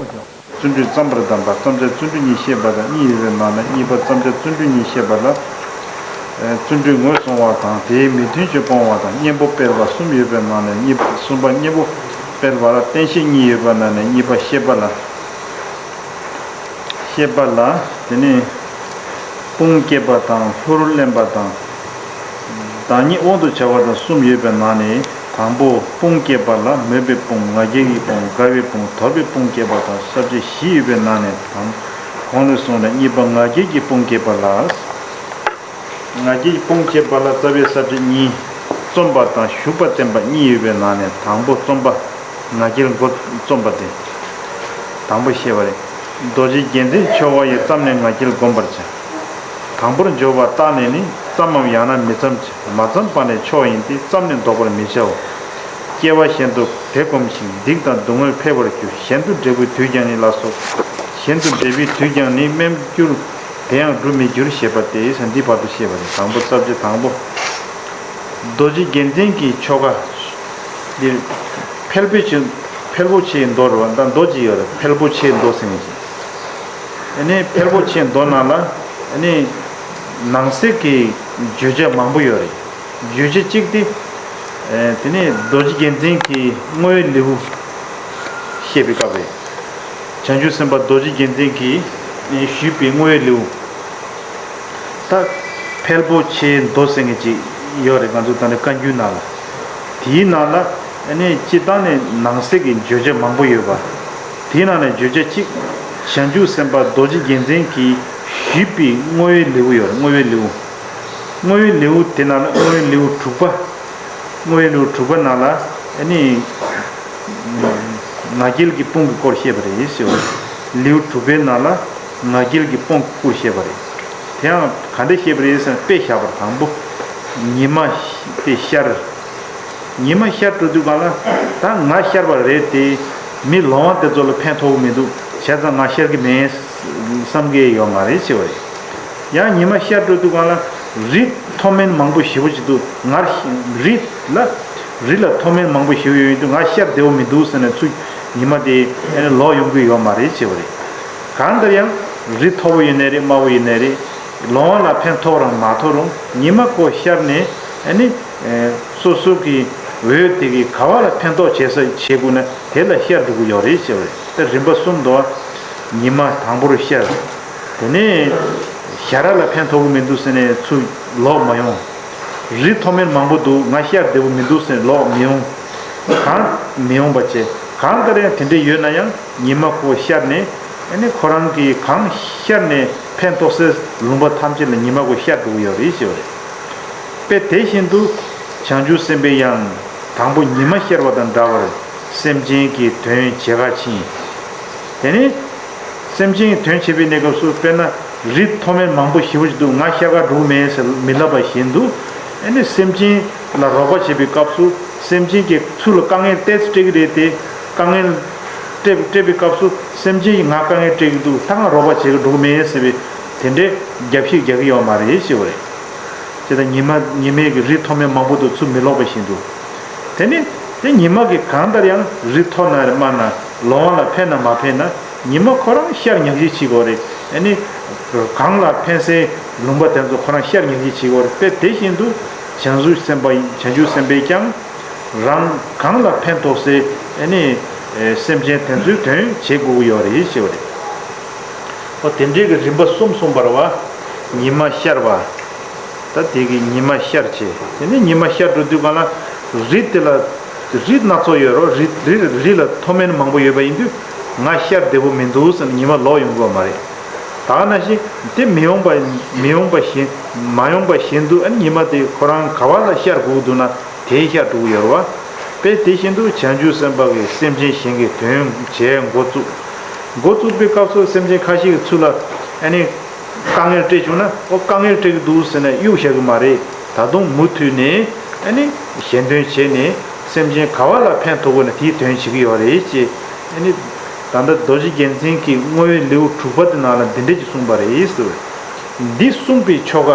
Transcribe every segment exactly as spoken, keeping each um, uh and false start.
བརྩོན་འགྲུས་བརྩམ་པར་གདམས་པ། བརྩམ་བྱ་བརྩོན་འགྲུས་གཉིས་བཤད་པ་དང་གཉིས་ཡོད་པའི་ནང་ནས། གཉིས་པ་བརྩམ་བྱ་བརྩོན་འགྲུས་གཉིས་བཤད་པ་ལ། ཨེ། བརྩོན་འགྲུས་ངོས་བཟུང་བ་དང་དེའི་མི་མཐུན་ཕྱོགས་སྤོང་བ་དང་། གཉེན་པོ་སྤེལ་བ་གསུམ་ཡོད་པའི་ནང་ནས། གཉིས་པ། གསུམ་པ་གཉེན་པོ་སྤེལ་བ་ལ་བསྟན་བཤད་གཉིས་ཡོད་པའི་ནང་ནས། གཉིས་པ་བཤད་པ་ལ། བཤད་པ་ལ། དེ་ནས་དཔུང་བསྐྱེད་པ་དང་། ལྷུར་ལེན་པ་དང་། བདག་ཉིད་དབང་དུ་བྱ་བ་དང་གསུམ་ཡོད་པའི་ནང་ནས། དང་པོ་དཔུང་བསྐྱེད་པ་ལ་མོས་པའི་དཔུང་། ང་རྒྱལ་གྱི་དཔུང་། དགའ་བའི་དཔུང་། དོར་བའི་དཔུང་བསྐྱེད་པ་དང་ས་བཅད་བཞི་ཡོད་པའི་ནང་ནས། དང་གོང་ནས་བཟུང་ནས་གཉིས་པ་ང་རྒྱལ་གྱི་དཔུང་བསྐྱེད་པ་ལ། ང་རྒྱལ་གྱི་དཔུང་བསྐྱེད་པ་ལ་རྩ་བའི་ས་བཅད་གཉིས། རྩོམ་པ་དང་ཞུགས་པ་བསྟན་པ་གཉིས་ཡོད་པའི་ནང་ནས། དང་པོ་རྩོམ་པ། ང་རྒྱལ་མགོ་རྩོམ་པ་སྟེ། དང་པོ་བཤད་པ་རེད། རྡོ་རྗེ་རྒྱལ་མཚན་མཆོག་ཡིས། བརྩམས་ནས་ང་རྒྱལ་བསྒོམ་པར་བྱ། དང་པོར་འབྱོར་བ་བརྟགས་ནས་ནི། བརྩམ་མམ་ཡང་ན་མི་བརྩམ་བྱ། མ་བརྩམས་པ་ནི་མཆོག་ཡིན་ཏེ། བརྩམས་ནས་ལྡོག་པར་མི་བྱའོ། སྐྱེ་བ་གཞན་དུ་དེ་བསྒོམ་ཞིང་། སྡིག་དང་སྡུག་བསྔལ་འཕེལ་བར་འགྱུར། གཞན་དུ་འབྲས་བུའི་དུས་ཀྱང་ནི་ལ་སོགས། གཞན་དུ་འབྲས་བུའི་དུས་ཀྱང་ནི་དམན་འགྱུར། དེ་ཡང་འགྲུབ་མི་འགྱུར་ཞེས་པ་སྟེ། འདི་བར་དུ་བཤད་པ་རེད། དང་པོ་རྩ་བཅད་དང་པོ། རྡོ་རྗེ་རྒྱལ་མཚན་གྱི་ཆོ་ག་འདིར་ཕལ་པོ་ཆེ། ཕལ་པོ་ཆེའི་མདོ་རེད་བ། ད་མདོ་གཅིག་ཡོད་རེད། ཕལ་པོ་ཆེའི་མདོ་ཟེར་མཁན་ཅིག་ཨ་ནི་ཕལ་པོ་ཆེའི་མདོ་ནང་ལ་ཨ་ནི་ནང་གསེས་ཀྱི་བརྗོད་བྱ་མང་པོ་ཡོད་རེད། བརྗོད་བྱ་གཅིག་དེ། ཨེ། དེ་ནས་རྡོ་རྗེ་རྒྱལ་མཚན་གྱི་བསྔོ་བའི་ལེའུ་བཤད་པའི་སྐབས་རེད། བྱང་ཆུབ་སེམས་དཔའ་རྡོ་རྗེ་རྒྱལ་མཚན་གྱིས་ཞུས་པའི་བསྔོ་བའི་ལེའུ། ད་ཕལ་པོ་ཆེའི་མདོ་ཟེར་མཁན་ཅིག་ཡོད་རེད། ང་ཚོ་ད་ནི་བཀའ་འགྱུར་ནང་ལ། དེའི་ནང་ལ་ཨ་ནི་སྤྱིར་བཏང་ནས་ནང་གསེས་ཀྱི་བརྗོད་བྱ་མང་པོ་ཡོད་པ། དེའི་ནང་ནས་བརྗོད་བྱ་གཅིག་བྱང་ཆུབ་སེམས་དཔའ་རྡོ་རྗེ་རྒྱལ་མཚན་གྱིས་ཞུས་པའི་བསྔོ་བའི་ལེའུ་ཡོད་རེད། བསྔོ་བའི་ལེའུ། བསྔོ་བའི་ལེའུ་དེ་ནང་ལ་བསྔོ་བའི་ལེའུ་དྲུག་པ། བསྔོ་བའི་ལེའུ་དྲུག་པ་ནང་ལ་ཨ་ནི་ང་རྒྱལ་གྱི་དཔུང་གི་སྐོར་བཤད་པ་རེད་ཟེར་བ་རེད། ལེའུ་དྲུག་པའི་ནང་ལ་ང་རྒྱལ་གྱི་དཔུང་གི་སྐོར་བཤད་པ་རེད། དེ་ཡང་ག་འདྲ་བཤད་པ་རེད་ཟེར་ན། དཔེ་བཞག་པར། དང་པོ་ཉི་མ་དེ་ཤར། ཉི་མ་ཤར་འགྲོ་དུས་སྒང་ལ་ད་ང་ཤར་བ་རེད་དེ། མི་ལོང་བ་དེ་ཚོ་ལ་ཕན་ཐོགས་ཀྱི་མི་འདུག་བྱས་ཙང་ང་ཤར་གྱི་མེད་བསམ་གྱི་ཡོད་མ་རེད་ཟེར་བ་རེད། ཡང་ཉི་མ་ཤར་འགྲོ་དུས་སྒང་ལ་རི་མཐོ་དམན་མང་པོ་ཞེ་པོ་ཅིག་འདུག་ང་རི་ལ། རི་ལ་མཐོ་དམན་མང་པོ་ཞེ་པོ་ཡོད་དུས་ང་ཤར་བདེ་པོ་མི་འདུག་ཟེར་ནས་ཚུར་ཉི་མ་དེ་ཨ་ནི་ལོག་ཡོང་གི་ཡོད་མ་རེད་ཟེར་བ་རེད། གང་ལྟར་ཡང་རི་མཐོ་པོ་ཡིན་ནའི་རེད། དམའ་པོ་ཡིན་ནའི་རེད། ལོང་བ་ལ་ཕན་ཐོགས་རུང་མ་ཐོགས་རུང་ཉི་མ་ཁོ་ཤར་ནས་ཨ་ནི་སོ་སོ་གི་འོད་དེ་གིས་ག་བ་ལ་ཕན་ཐོགས་བྱེད་ས་བྱེད་དགོས་ན་དེ་ལ་ཤར་འགྲོ་གི་ཡོད་རེད་ཟེར་བ་རེད། དེ་རིམ་པ་གསུམ་འདུག་བ། ཉི་མ་དང་པོར་ཤར། དེ་ནས་ཞ་ར་ལ་ཕན་ཐོགས་ཀྱི་མི་འདུག་ཟེར་ནས་ཚུར་ལོག་མ་ཡོང་། རི་མཐོ་དམན་མང་པོ་འདུག་ང་ཤར་བདེ་པོ་མི་འདུག་ཟེར་ནས་ལོག་མི་ཡོང་། གང་མི་ཡོང་པ་བྱས། གང་ལྟར་ཡང་དེ་འདྲ་ཡོད་ན་ཡང་ཉི་མ་ཁོ་ཤར་ནས་ཨ་ནི་ཁོ་རང་གིས་གང་ཤར་ནས་ཕན་ཐོགས་སའི་ལུང་པ་ཐམས་ཅད་ལ་ཉི་མ་ཁོ་ཤར་འགྲོ་གི་ཡོད་རེད་ཟེར་བ་རེད། དཔེ་དེ་བཞིན་དུ་བྱང་ཆུབ་སེམས་དཔའི་ཡང་དང་པོ་ཉི་མ་ཤར་བ་དང་འདྲ་བར་སེམས་ཅན་གྱི་དོན་བྱེད་ག་ཕྱིན། དེ་ནས་སེམས་ཅན་གྱི་དོན་བྱེད་པའི་གནས་སྐབས་སུ། དཔེར་ན་རི་མཐོ་དམན་མང་པོ་ཞེ་པོ་ཅིག་འདུག་ང་ཤར་ག་འགྲོ་གི་མེད་ཟེར་མི་ལབ་པ་བཞིན་དུ། ཨ་ནི་སེམས་ཅན་ལ་རོགས་པ་བྱེད་པའི་སྐབས་སུ་སེམས་ཅན་གྱིས་ཚུར་ལ་དཀའ་ངལ་ཏོག་ཙམ་སྤྲད་ཀྱི་རེད་དེ། དཀའ་ངལ་སྤྲད་སྤྲད་པའི་སྐབས་སུ་སེམས་ཅན་གྱིས་ང་དཀའ་ངལ་སྤྲད་ཀྱི་འདུག་ད་ང་རོགས་པ་བྱེད་ག་འགྲོ་གི་མེད་ཟེར་བའི་དེ་འདྲའི་རྒྱབ་བཤིག་རྒྱག་གི་ཡོད་མ་རེད་ཟེར་བ་རེད། ཇི་ལྟར་ཉི་མ་ཉི་མས་ཀྱི་རི་མཐོ་དམན་མང་པོ་དུ་ཚུར་མི་ལོག་པ་བཞིན་དུ། དེ་ནི་དེ་ཉི་མ་གིས་གང་ལྟར་ཡང་རི་མཐོ་ན་དམའ་ན་ལོང་བ་ལ་ཕན་ན་མ་ཕན་ན་ཉི་མ་ཁོ་རང་ཤར་ཉག་གཅིག་བྱེད་དགོས་རེད། ཨ་ནི་གང་ལ་ཕན་སའི་ལུང་པ་དེ་ཚོ་ཁོ་རང་ཤར་ཉག་གཅིག་བྱེད་དགོས་རེད། དཔེ་དེ་བཞིན་དུ་བྱང་ཆུབ་སེམས་དཔའ་བྱང་ཆུབ་སེམས་དཔས་ཀྱང་རང་གང་ལ་ཕན་ཐོགས་སའི་ཨ་ནི་སེམས་ཅན་དེ་ཚོའི་དོན་བྱེད་དགོས་ཀྱི་ཡོད་རེད་ཞེས་པ་རེད། ཨོ་དེ་འདྲའི་གི་རིམ་པ་གསུམ་གསུངས་པ་རེད་བ། ཉི་མ་ཤར་བ། ད་དེ་གི་ཉི་མ་ཤར་བྱས། དེ་ནས་ཉི་མ་ཤར་འགྲོ་དུས་གང་ལ་རི་དེ་ལ་རི་སྣ་ཚོགས་ཡོད་རོ། རི་རི་རི་ལ་མཐོ་དམན་མང་པོ་ཡོད་པ་ཡིན་དུས་ང་ཤར་བདེ་པོ་མི་འདུག་ཟེར་ནས་ཉི་མ་ལོག་ཡོང་དགོས་མ་རེད། ད་ག་ནང་བཞིན་དེ་མི་ཡོང་པ་མི་ཡོང་པ་བཞིན་མ་ཡོང་པ་བཞིན་དུ་ཨ་ནི་ཉི་མ་དེ་ཁོ་རང་ག་བ་ལ་ཤར་དགོས་འདུག་ན་དེ་ཤར་འགྲོ་གི་ཡོད་རེད་བ། དཔེ་དེ་བཞིན་དུ་བྱང་ཆུབ་སེམས་དཔའ་གིས་སེམས་ཅན་གཞན་གྱི་དོན་བྱས་འགོ་བཙུགས། འགོ་བཙུགས་པའི་སྐབས་སུ་སེམས་ཅན་ཁ་ཤས་ཀྱི་ཚུར་ལ་ཨ་ནི། དཀའ་ངལ་སྤྲད་བྱུང་ན་ཨོ་དཀའ་ངལ་སྤྲད་ཀྱི་འདུག་ཟེར་ནས་གཡུག་བཞག་གི་མ་རེད། ད་དུང་མུ་མཐུད་ནས་ཨ་ནི་གཞན་དོན་བྱས་ནས་སེམས་ཅན་ག་བ་ལ་ཕན་ཐོགས་དགོས་ན་དེའི་དོན་བྱེད་ཀྱི་ཡོད་རེད་ཅེས་ཨ་ནི་ད་ལྟ་རྡོ་རྗེ་རྒྱལ་མཚན་གྱི་བསྔོ་བའི་ལེའུ་དྲུག་པ་དེ་ནང་ལ་འདི་འདྲ་ཅིག་གསུངས་པ་རེད་ཟེར། འདི་གསུངས་པའི་ཆོ་ག་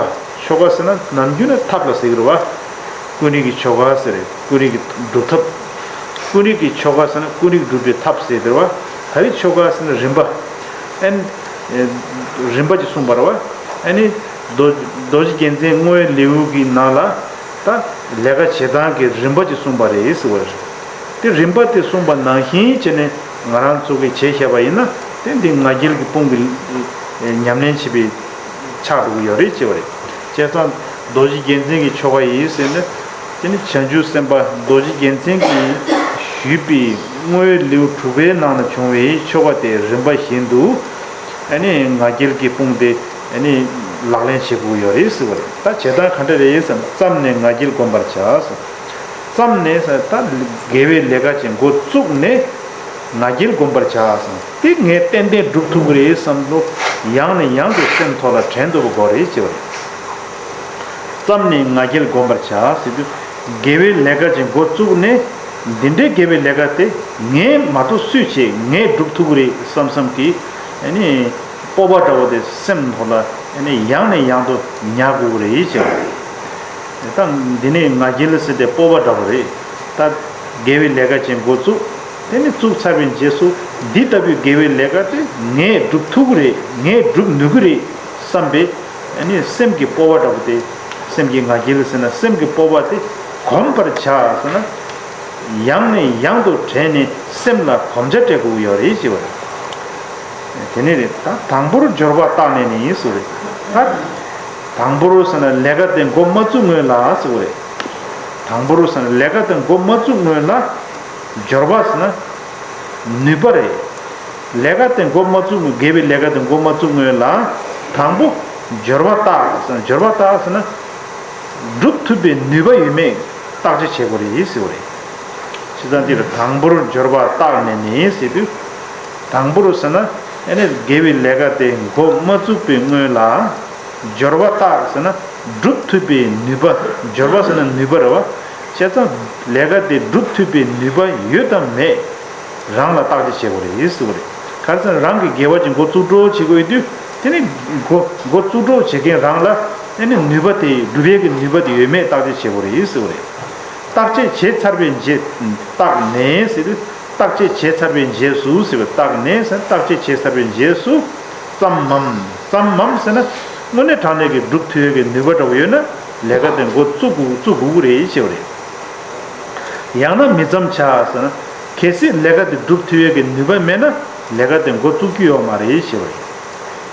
ཆོ་ག་ཟེར་ན་ནམ་རྒྱུན་ནས་ཐབས་ལ་ཟེར་གྱི་རེད་བ། ཀུན་རིག་གི་ཆོ་ག་ཟེར་རེད། ཀུན་རིག་གི་སྒྲུབ་ཐབས། ཀུན་རིག་གི་ཆོ་ག་ཟེར་ན་ཀུན་རིག་སྒྲུབ་པའི་ཐབས་ཟེར་དེ་རེད་བ། ག་རེ་ཆོ་ག་ཟེར་ན་རིམ་པ། ཨན། རིམ་པ་ཅིག་གསུངས་པ་རེད་བ། ཨ་ནི་རྡོ་རྡོ་རྗེ་རྒྱལ་མཚན་བསྔོ་བའི་ལེའུ་གི་ནང་ལ་ད་ལས་ཀ་བྱེད་སྟངས་ཀྱི་རིམ་པ་ཅིག་གསུངས་པ་རེད་ཟེར་བ་རེད། དེ་རིམ་པ་དེ་གསུངས་པ་ནང་བཞིན་བྱས་ནས་ང་རང་ཚོ་གིས་བྱས་བཞག་པ་ཡིན་ན། དེ་འདི་ང་རྒྱལ་གྱི་དཔུང་གི་ཉམས་ལེན་བྱེད་པའི་ཆགས་འགྲོ་གི་ཡོད་རེད་ཅེས་པ་རེད། བྱས་ཙང་རྡོ་རྗེ་རྒྱལ་མཚན་གྱི་ཆོ་ག་ཡིན་ཟེར་ན། དེ་ནི་བྱང་ཆུབ་སེམས་དཔའ་རྡོ་རྗེ་རྒྱལ་མཚན་གྱིས་ཞུས་པའི་བསྔོ་བའི་ལེའུ་དྲུག་པའི་ནང་ན་བྱུང་བའི་ཆོ་ག་དེ་རིམ་པ་བཞིན་དུ། ཨ་ནི་ང་རྒྱལ་གྱི་དཔུང་དེ་ཨ་ནི་ལག་ལེན་བྱེད་དགོས་ཡོད་རེད་ཟེར་བ་རེད། ད་བྱེད་སྟངས་ག་འདྲ་རེད་ཟེར་ན། བརྩམས་ནས་ང་རྒྱལ་བསྒོམ་པར་བྱ་ཟེར། བརྩམས་ནས་ཟེར་ད་དགེ་བའི་ལས་ཀ་ཅིག་འགོ་བཙུགས་ནས་ང་རྒྱལ་བསྒོམ་པར་བྱ་ཟེར། དེ་ངས་ཏན་ཏན་སྒྲུབ་ཐུབ་ཀྱི་རེད་བསམ་བློ་ཡང་ནས་ཡང་དུ་སེམས་ཐོག་ལ་དྲན་ཐུབ་པ་དགོས་རེད་ཅེས་པ་རེད། བརྩམས་ནས་ང་རྒྱལ་བསྒོམ་པར་བྱ་ཟེར་དུས། དགེ་བའི་ལས་ཀ་ཅིག་འགོ་བཙུགས་ནས། འདི་འདྲའི་དགེ་བའི་ལས་ཀ་དེ་ངས་མ་གཏོགས་སུས་བྱེད། ངས་སྒྲུབ་ཐུབ་ཀྱི་རེད་བསམ་བསམ་གྱི་ཨ་ནི་སྤོབས་པ་འདྲ་བོ་དེ་སེམས་ཐོག་ལ་ཨ་ནི་ཡང་ནས་ཡང་དུ་ཉར་དགོས་ཀྱི་རེད་ཅེས་པ་རེད། ད་འདི་ནས་ང་རྒྱལ་ཟེར་དེ་སྤོབས་པ་འདྲ་བོ་རེད། ད་དགེ་བའི་ལས་ཀ་ཅིག་འགོ་བཙུགས། དེ་ནས་བཙུགས་ཚར་བའི་རྗེས་སུ་འདི་ལྟ་བུའི་དགེ་བའི་ལས་ཀ་དེ་ངས་སྒྲུབ་ཐུབ་ཀྱི་རེད། ངས་སྒྲུབ་ནུས་ཀྱི་རེད་བསམ་པའི་ཨ་ནི་སེམས་ཀྱི་སྤོབས་པ་འདྲ་བོ་དེ། སེམས་ཀྱི་ང་རྒྱལ་ཟེར་ན་སེམས་ཀྱི་སྤོབས་པ་དེ་གོམས་པར་བྱ་ཟེར་ན། ཡང་ནས་ཡང་དུ་དྲན་ནས་སེམས་ལ་གོམས་ཆ་སྤྲད་དགོས་ཀྱི་ཡོད་རེད་ཅེས་པ་རེད། དེ་ནས་རེད། ད་དང་པོར་སྦྱོར་བ་བརྟགས་ནས་ནི་ཟེར་བ་རེད། ད་དང་པོར་ཟེར་ན་ལས་ཀ་དེ་འགོ་མ་བཙུགས་སྔོན་ལ་ཟེར་བ་རེད། དང་པོར་ཟེར་ན་ལས་ཀ་དེ་འགོ་མ་བཙུགས་སྔོན་ལ། སྦྱོར་བ་ཟེར་ན་ནུས་པ་རེད། ལས་ཀ་དེ་འགོ་མ་བཙུགས། དགེ་བའི་ལས་ཀ་དེ་འགོ་མ་བཙུགས་སྔོན་ལ། དང་པོ་སྦྱོར་བ་བརྟགས་ཟེར་ན། སྦྱོར་བ་བརྟགས་ཟེར་ན། སྒྲུབ་ཐུབ་པའི་ནུས་པ་ཡོད་མེད་བརྟག་དཔྱད་བྱེད་དགོས་རེད་ཟེར་བ་རེད། བྱས་ཙང་འདིར་དང་པོར་སྦྱོར་བ་བརྟགས་ནས་ནི་ཟེར་དུས། དང་པོར་ཟེར་ན་ཨ་ནི་དགེ་བའི་ལས་ཀ་དེ་འགོ་མ་བཙུགས་པའི་སྔོན་ལ། སྦྱོར་བ་བརྟགས་ཟེར་ན་སྒྲུབ་ཐུབ་པའི་ནུས་པ། སྦྱོར་བ་ཟེར་ན་ནུས་པ་རེད་བ། བྱས་ཙང་ལས་ཀ་དེ་སྒྲུབ་ཐུབ་པའི་ནུས་པ་ཡོད་དམ་མེད། རང་ལ་བརྟག་དཔྱད་བྱེད་དགོས་རེད་ཟེར་བ་རེད། ག་རེ་ཟེར་ན་རང་གི་དགེ་བ་ཅིག་འགོ་བཙུགས་འགྲོ་བྱེད་དགོས་ཡོད་དུས། དེ་ནི་འགོ་འགོ་བཙུགས་འགྲོ་བྱེད་མཁན་རང་ལ་ཨ་ནི་ནུས་པ་དེ་སྒྲུབ་ཡས་ཀྱི་ནུས་པ་དེ་ཡོད་མེད་བརྟག་དཔྱད་བྱེད་དགོས་རེད་ཟེར་བ་རེད། བརྟག་དཔྱད་བྱས་ཚར་བའི་རྗེས། བརྟགས་ནས་ཟེར་དུས་བརྟག་དཔྱད་བྱས་ཚར་བའི་རྗེས་སུ་ཟེར་བ། བརྟགས་ནས་ཟེར་ན་བརྟག་དཔྱད་བྱས་ཚར་བའི་རྗེས་སུ། བརྩམ་མམ། བརྩམ་མམ་ཟེར་ན་དངོས་གནས་དྲང་གནས་ཀྱི་སྒྲུབ་ཐུབ་ཡས་ཀྱི་ནུས་པ་འདྲ་བོ་ཡོད་ན་ལས་ཀ་དེ་འགོ་བཙུགས་དགོས་བཙུགས་དགོས་ཀྱི་རེད་ཅེས་པ་རེད། ཡང་ན་མི་བརྩམ་བྱ་ཟེར་ན། གལ་སྲིད་ལས་ཀ་དེ་སྒྲུབ་ཐུབ་ཡས་ཀྱི་ནུས་པ་མེད་ན་ལས་ཀ་དེ་འགོ་བཙུགས་རྒྱུ་ཡོད་མ་རེད་ཅེས་པ་རེད།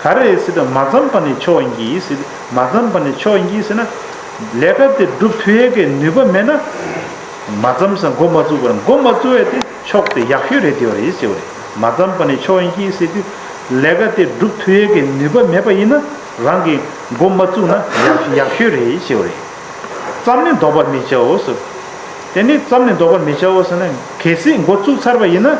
ག་རེ་རེད་ཟེར་ན་མ་བརྩམས་པ་ནི་ཆོག་ཡིན་གྱི་ཟེར། མ་བརྩམས་པ་ནི་ཆོག་ཡིན་གྱི་ཟེར་ན། ལས་ཀ་དེ་སྒྲུབ་ཐུབ་ཡས་ཀྱི་ནུས་པ་མེད་ན། མ་བརྩམས་ཟེར་འགོ་མ་བཙུགས་པར། འགོ་མ་བཙུགས་ཡས་དེ་ཆོག་སྟེ་ཡག་ཤོས་རེད་དེ་བ་རེད་ཟེར་བ་རེད། མ་བརྩམས་པ་ནི་ཆོག་ཡིན་གྱི་ཟེར་དུས། ལས་ཀ་དེ་སྒྲུབ་ཐུབ་ཡས་ཀྱི་ནུས་པ་མེད་པ་ཡིན་ན་རང་གིས་འགོ་མ་བཙུགས་ན་ཡག་ཡག་ཤོས་རེད་ཟེར་བ་རེད། བརྩམས་ནས་ལྡོག་པར་མི་བྱའོ་ཟེར། དེ་ནི་བརྩམས་ནས་ལྡོག་པར་མི་བྱའོ་ཟེར་ན་གལ་སྲིད་འགོ་བཙུགས་ཚར་བ་ཡིན་ན།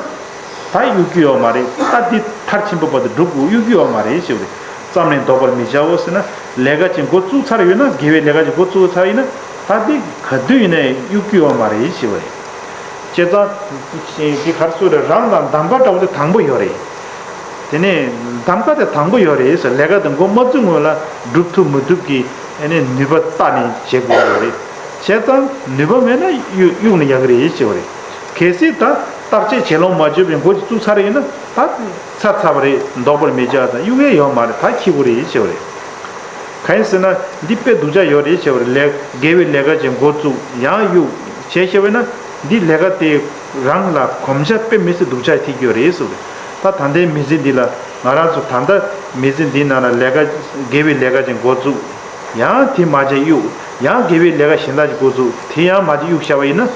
ད་གཡུག་རྒྱུ་ཡོད་མ་རེད། ད་འདི་མཐར་ཕྱིན་པ་བར་དུ་འགྲུབ་དགོས། གཡུག་རྒྱུ་ཡོད་མ་རེད་ཞེས་པ་རེད། བརྩམས་ནས་ལྡོག་པར་མི་བྱའོ་ཟེར་ན། ལས་ཀ་ཅིག་འགོ་བཙུགས་ཚར་ཡོད་ན། དགེ་བའི་ལས་ཀ་ཅིག་འགོ་བཙུགས་ཚར་ཡིན་ན། ད་འདི་ག་དུས་ཡིན་ནའི་གཡུག་རྒྱུ་ཡོད་མ་རེད་ཞེས་པ་རེད། བྱས་ཙང་། འདི་ག་རེ་ཟེར་རེད། རང་ལ་གདམ་ག་འདྲ་བོ་དེ་དང་པོ་ཡོད་རེད། དེ་ནས་གདམ་ག་དེ་དང་པོ་ཡོད་རེད་ཟེར། ལས་ཀ་དེ་འགོ་མ་བཙུགས་སྔོན་ལ་སྒྲུབ་ཐུབ་མི་ཐུབ་ཀྱི་ཨ་ནི་ནུས་པ་བལྟས་ནས་བྱེད་དགོས་ཡོད་རེད། བྱས་ཙང་ནུས་པ་མེད་ན་གཡུག་གཡུག་ན་ཡག་གི་རེད་ཞེས་པ་རེད། གལ་སྲིད་ད་བརྟག་དཔྱད་བྱེད་ལོང་མ་བྱས་པའི་འགོ་ཅིག་བཙུགས་ཚར་ཡིན་ན། ད་ཚར་ཚར་བ་རེད། ལྡོག་པར་མི་བྱ་དང་གཡུག་ཡས་ཡོད་མ་རེད། ད་འཁྱེར་དགོས་རེད་ཞེས་པ་རེད། གང་ཡིན་ཟེར་ན་འདི་དཔེ་སྡུག་ཅག་ཡོད་རེད་ཞེས་པ་རེད། ལས་དགེ་བའི་ལས་ཀ་ཅིག་འགོ་བཙུགས་ཡང་གཡུག་བྱས་ཞེས་པ་ན། འདི་ལས་ཀ་དེ་རང་ལ་གོམས་ཆ་དཔེ་མི་སྲིད་སྡུག་ཅག་ཐེབས་ཀྱི་ཡོད་རེད་ཟེར་བ་རེད། ད་ད་ལྟའི་མི་ཚེ་འདི་ལ་ང་རང་ཚོ་ད་ལྟ་མི་ཚེ་འདི་ནང་ལ་ལས་ཀ་དགེ་བའི་ལས་ཀ་ཅིག་འགོ་བཙུགས། ཡང་དེ་མ་བྱས་གཡུག་ཡང་དགེ་བའི་ལས་ཀ་གཞན་དག་ཅིག་འགོ་བཙུགས། དེ་ཡང་མ་བྱས་གཡུག་བཞག་པ་ཡིན་ན།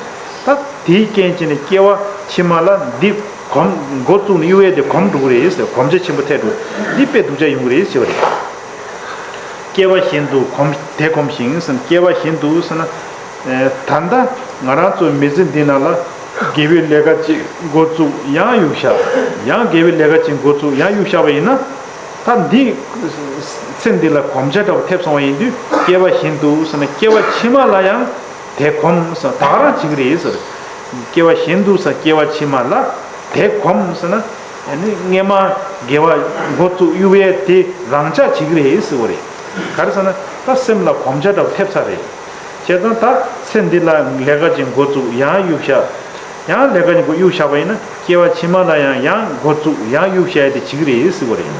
ད་དེའི་རྐྱེན་བྱས་ནས་སྐྱེ་བ་ཕྱི་མ་ལ་འདི་གོམས་འགོ་བཙུགས་ནས་གཡུག་ཡས་དེ་གོམས་འགྲོ་གི་རེད་ཟེར། གོམས་ཆ་ཆེན་པོ་ཐེབས་འགྲོ། འདི་དཔེ་སྡུག་ཅག་ཡོང་གི་རེད་ཟེར་བ་རེད། སྐྱེ་བ་གཞན་དུ་གོམས་དེ་གོམས་ཤིང་ཟེར། སྐྱེ་བ་གཞན་དུ་ཟེར་ན། ད་ལྟ་ང་རང་ཚོ་མི་ཚེ་འདི་ནང་ལ་དགེ་བའི་ལས་ཀ་ཅིག་འགོ་བཙུགས་ཡང་གཡུག་བཞག་ཡང་དགེ་བའི་ལས་ཀ་ཅིག་འགོ་བཙུགས་ཡང་གཡུག་བཞག་པ་ཡིན་ན། ད་འདི་ཚེ་འདི་ལ་གོམས་ཆ་འདྲ་བོ་ཐེབས་སོང་བ་ཡིན་དུས། སྐྱེ་བ་གཞན་དུ་ཟེར་ན་སྐྱེ་བ་ཕྱི་མ་ལ་ཡང་དེ་གོམས་ཟེར། ད་ག་རང་བྱེད་ཀྱི་རེད་ཟེར། སྐྱེ་བ་གཞན་དུ་ཟེར། སྐྱེ་བ་ཕྱི་མ་ལ་དེ་གོམས་ཟེར་ན། ཨ་ནི་སྔས་མ་དགེ་བ་འགོ་བཙུགས་གཡུག་ཡས་དེ་རང་འཇགས་བྱེད་ཀྱི་རེད་ཟེར་བ་རེད། ག་རེ་ཟེར་ན་ད་སེམས་ལ་གོམས་ཆ་འདྲ་བོ་ཐེབས་ཚར་རེད། བྱས་ཙང་ད་ཚེ་འདི་ལ་ལས་ཀ་ཅིག་འགོ་བཙུགས་ཡང་གཡུག་བཞག་ཡང་ལས་ཀ་ནི་གོ་གཡུག་བཞག་པ་ཡིན་ན་སྐྱེ་བ་ཕྱི་མ་ལ་ཡང་ཡང་འགོ་བཙུགས་ཡང་གཡུག་བཞག་ཡ་དེ་བྱེད་ཀྱི་རེད་ཟེར་བ་རེད།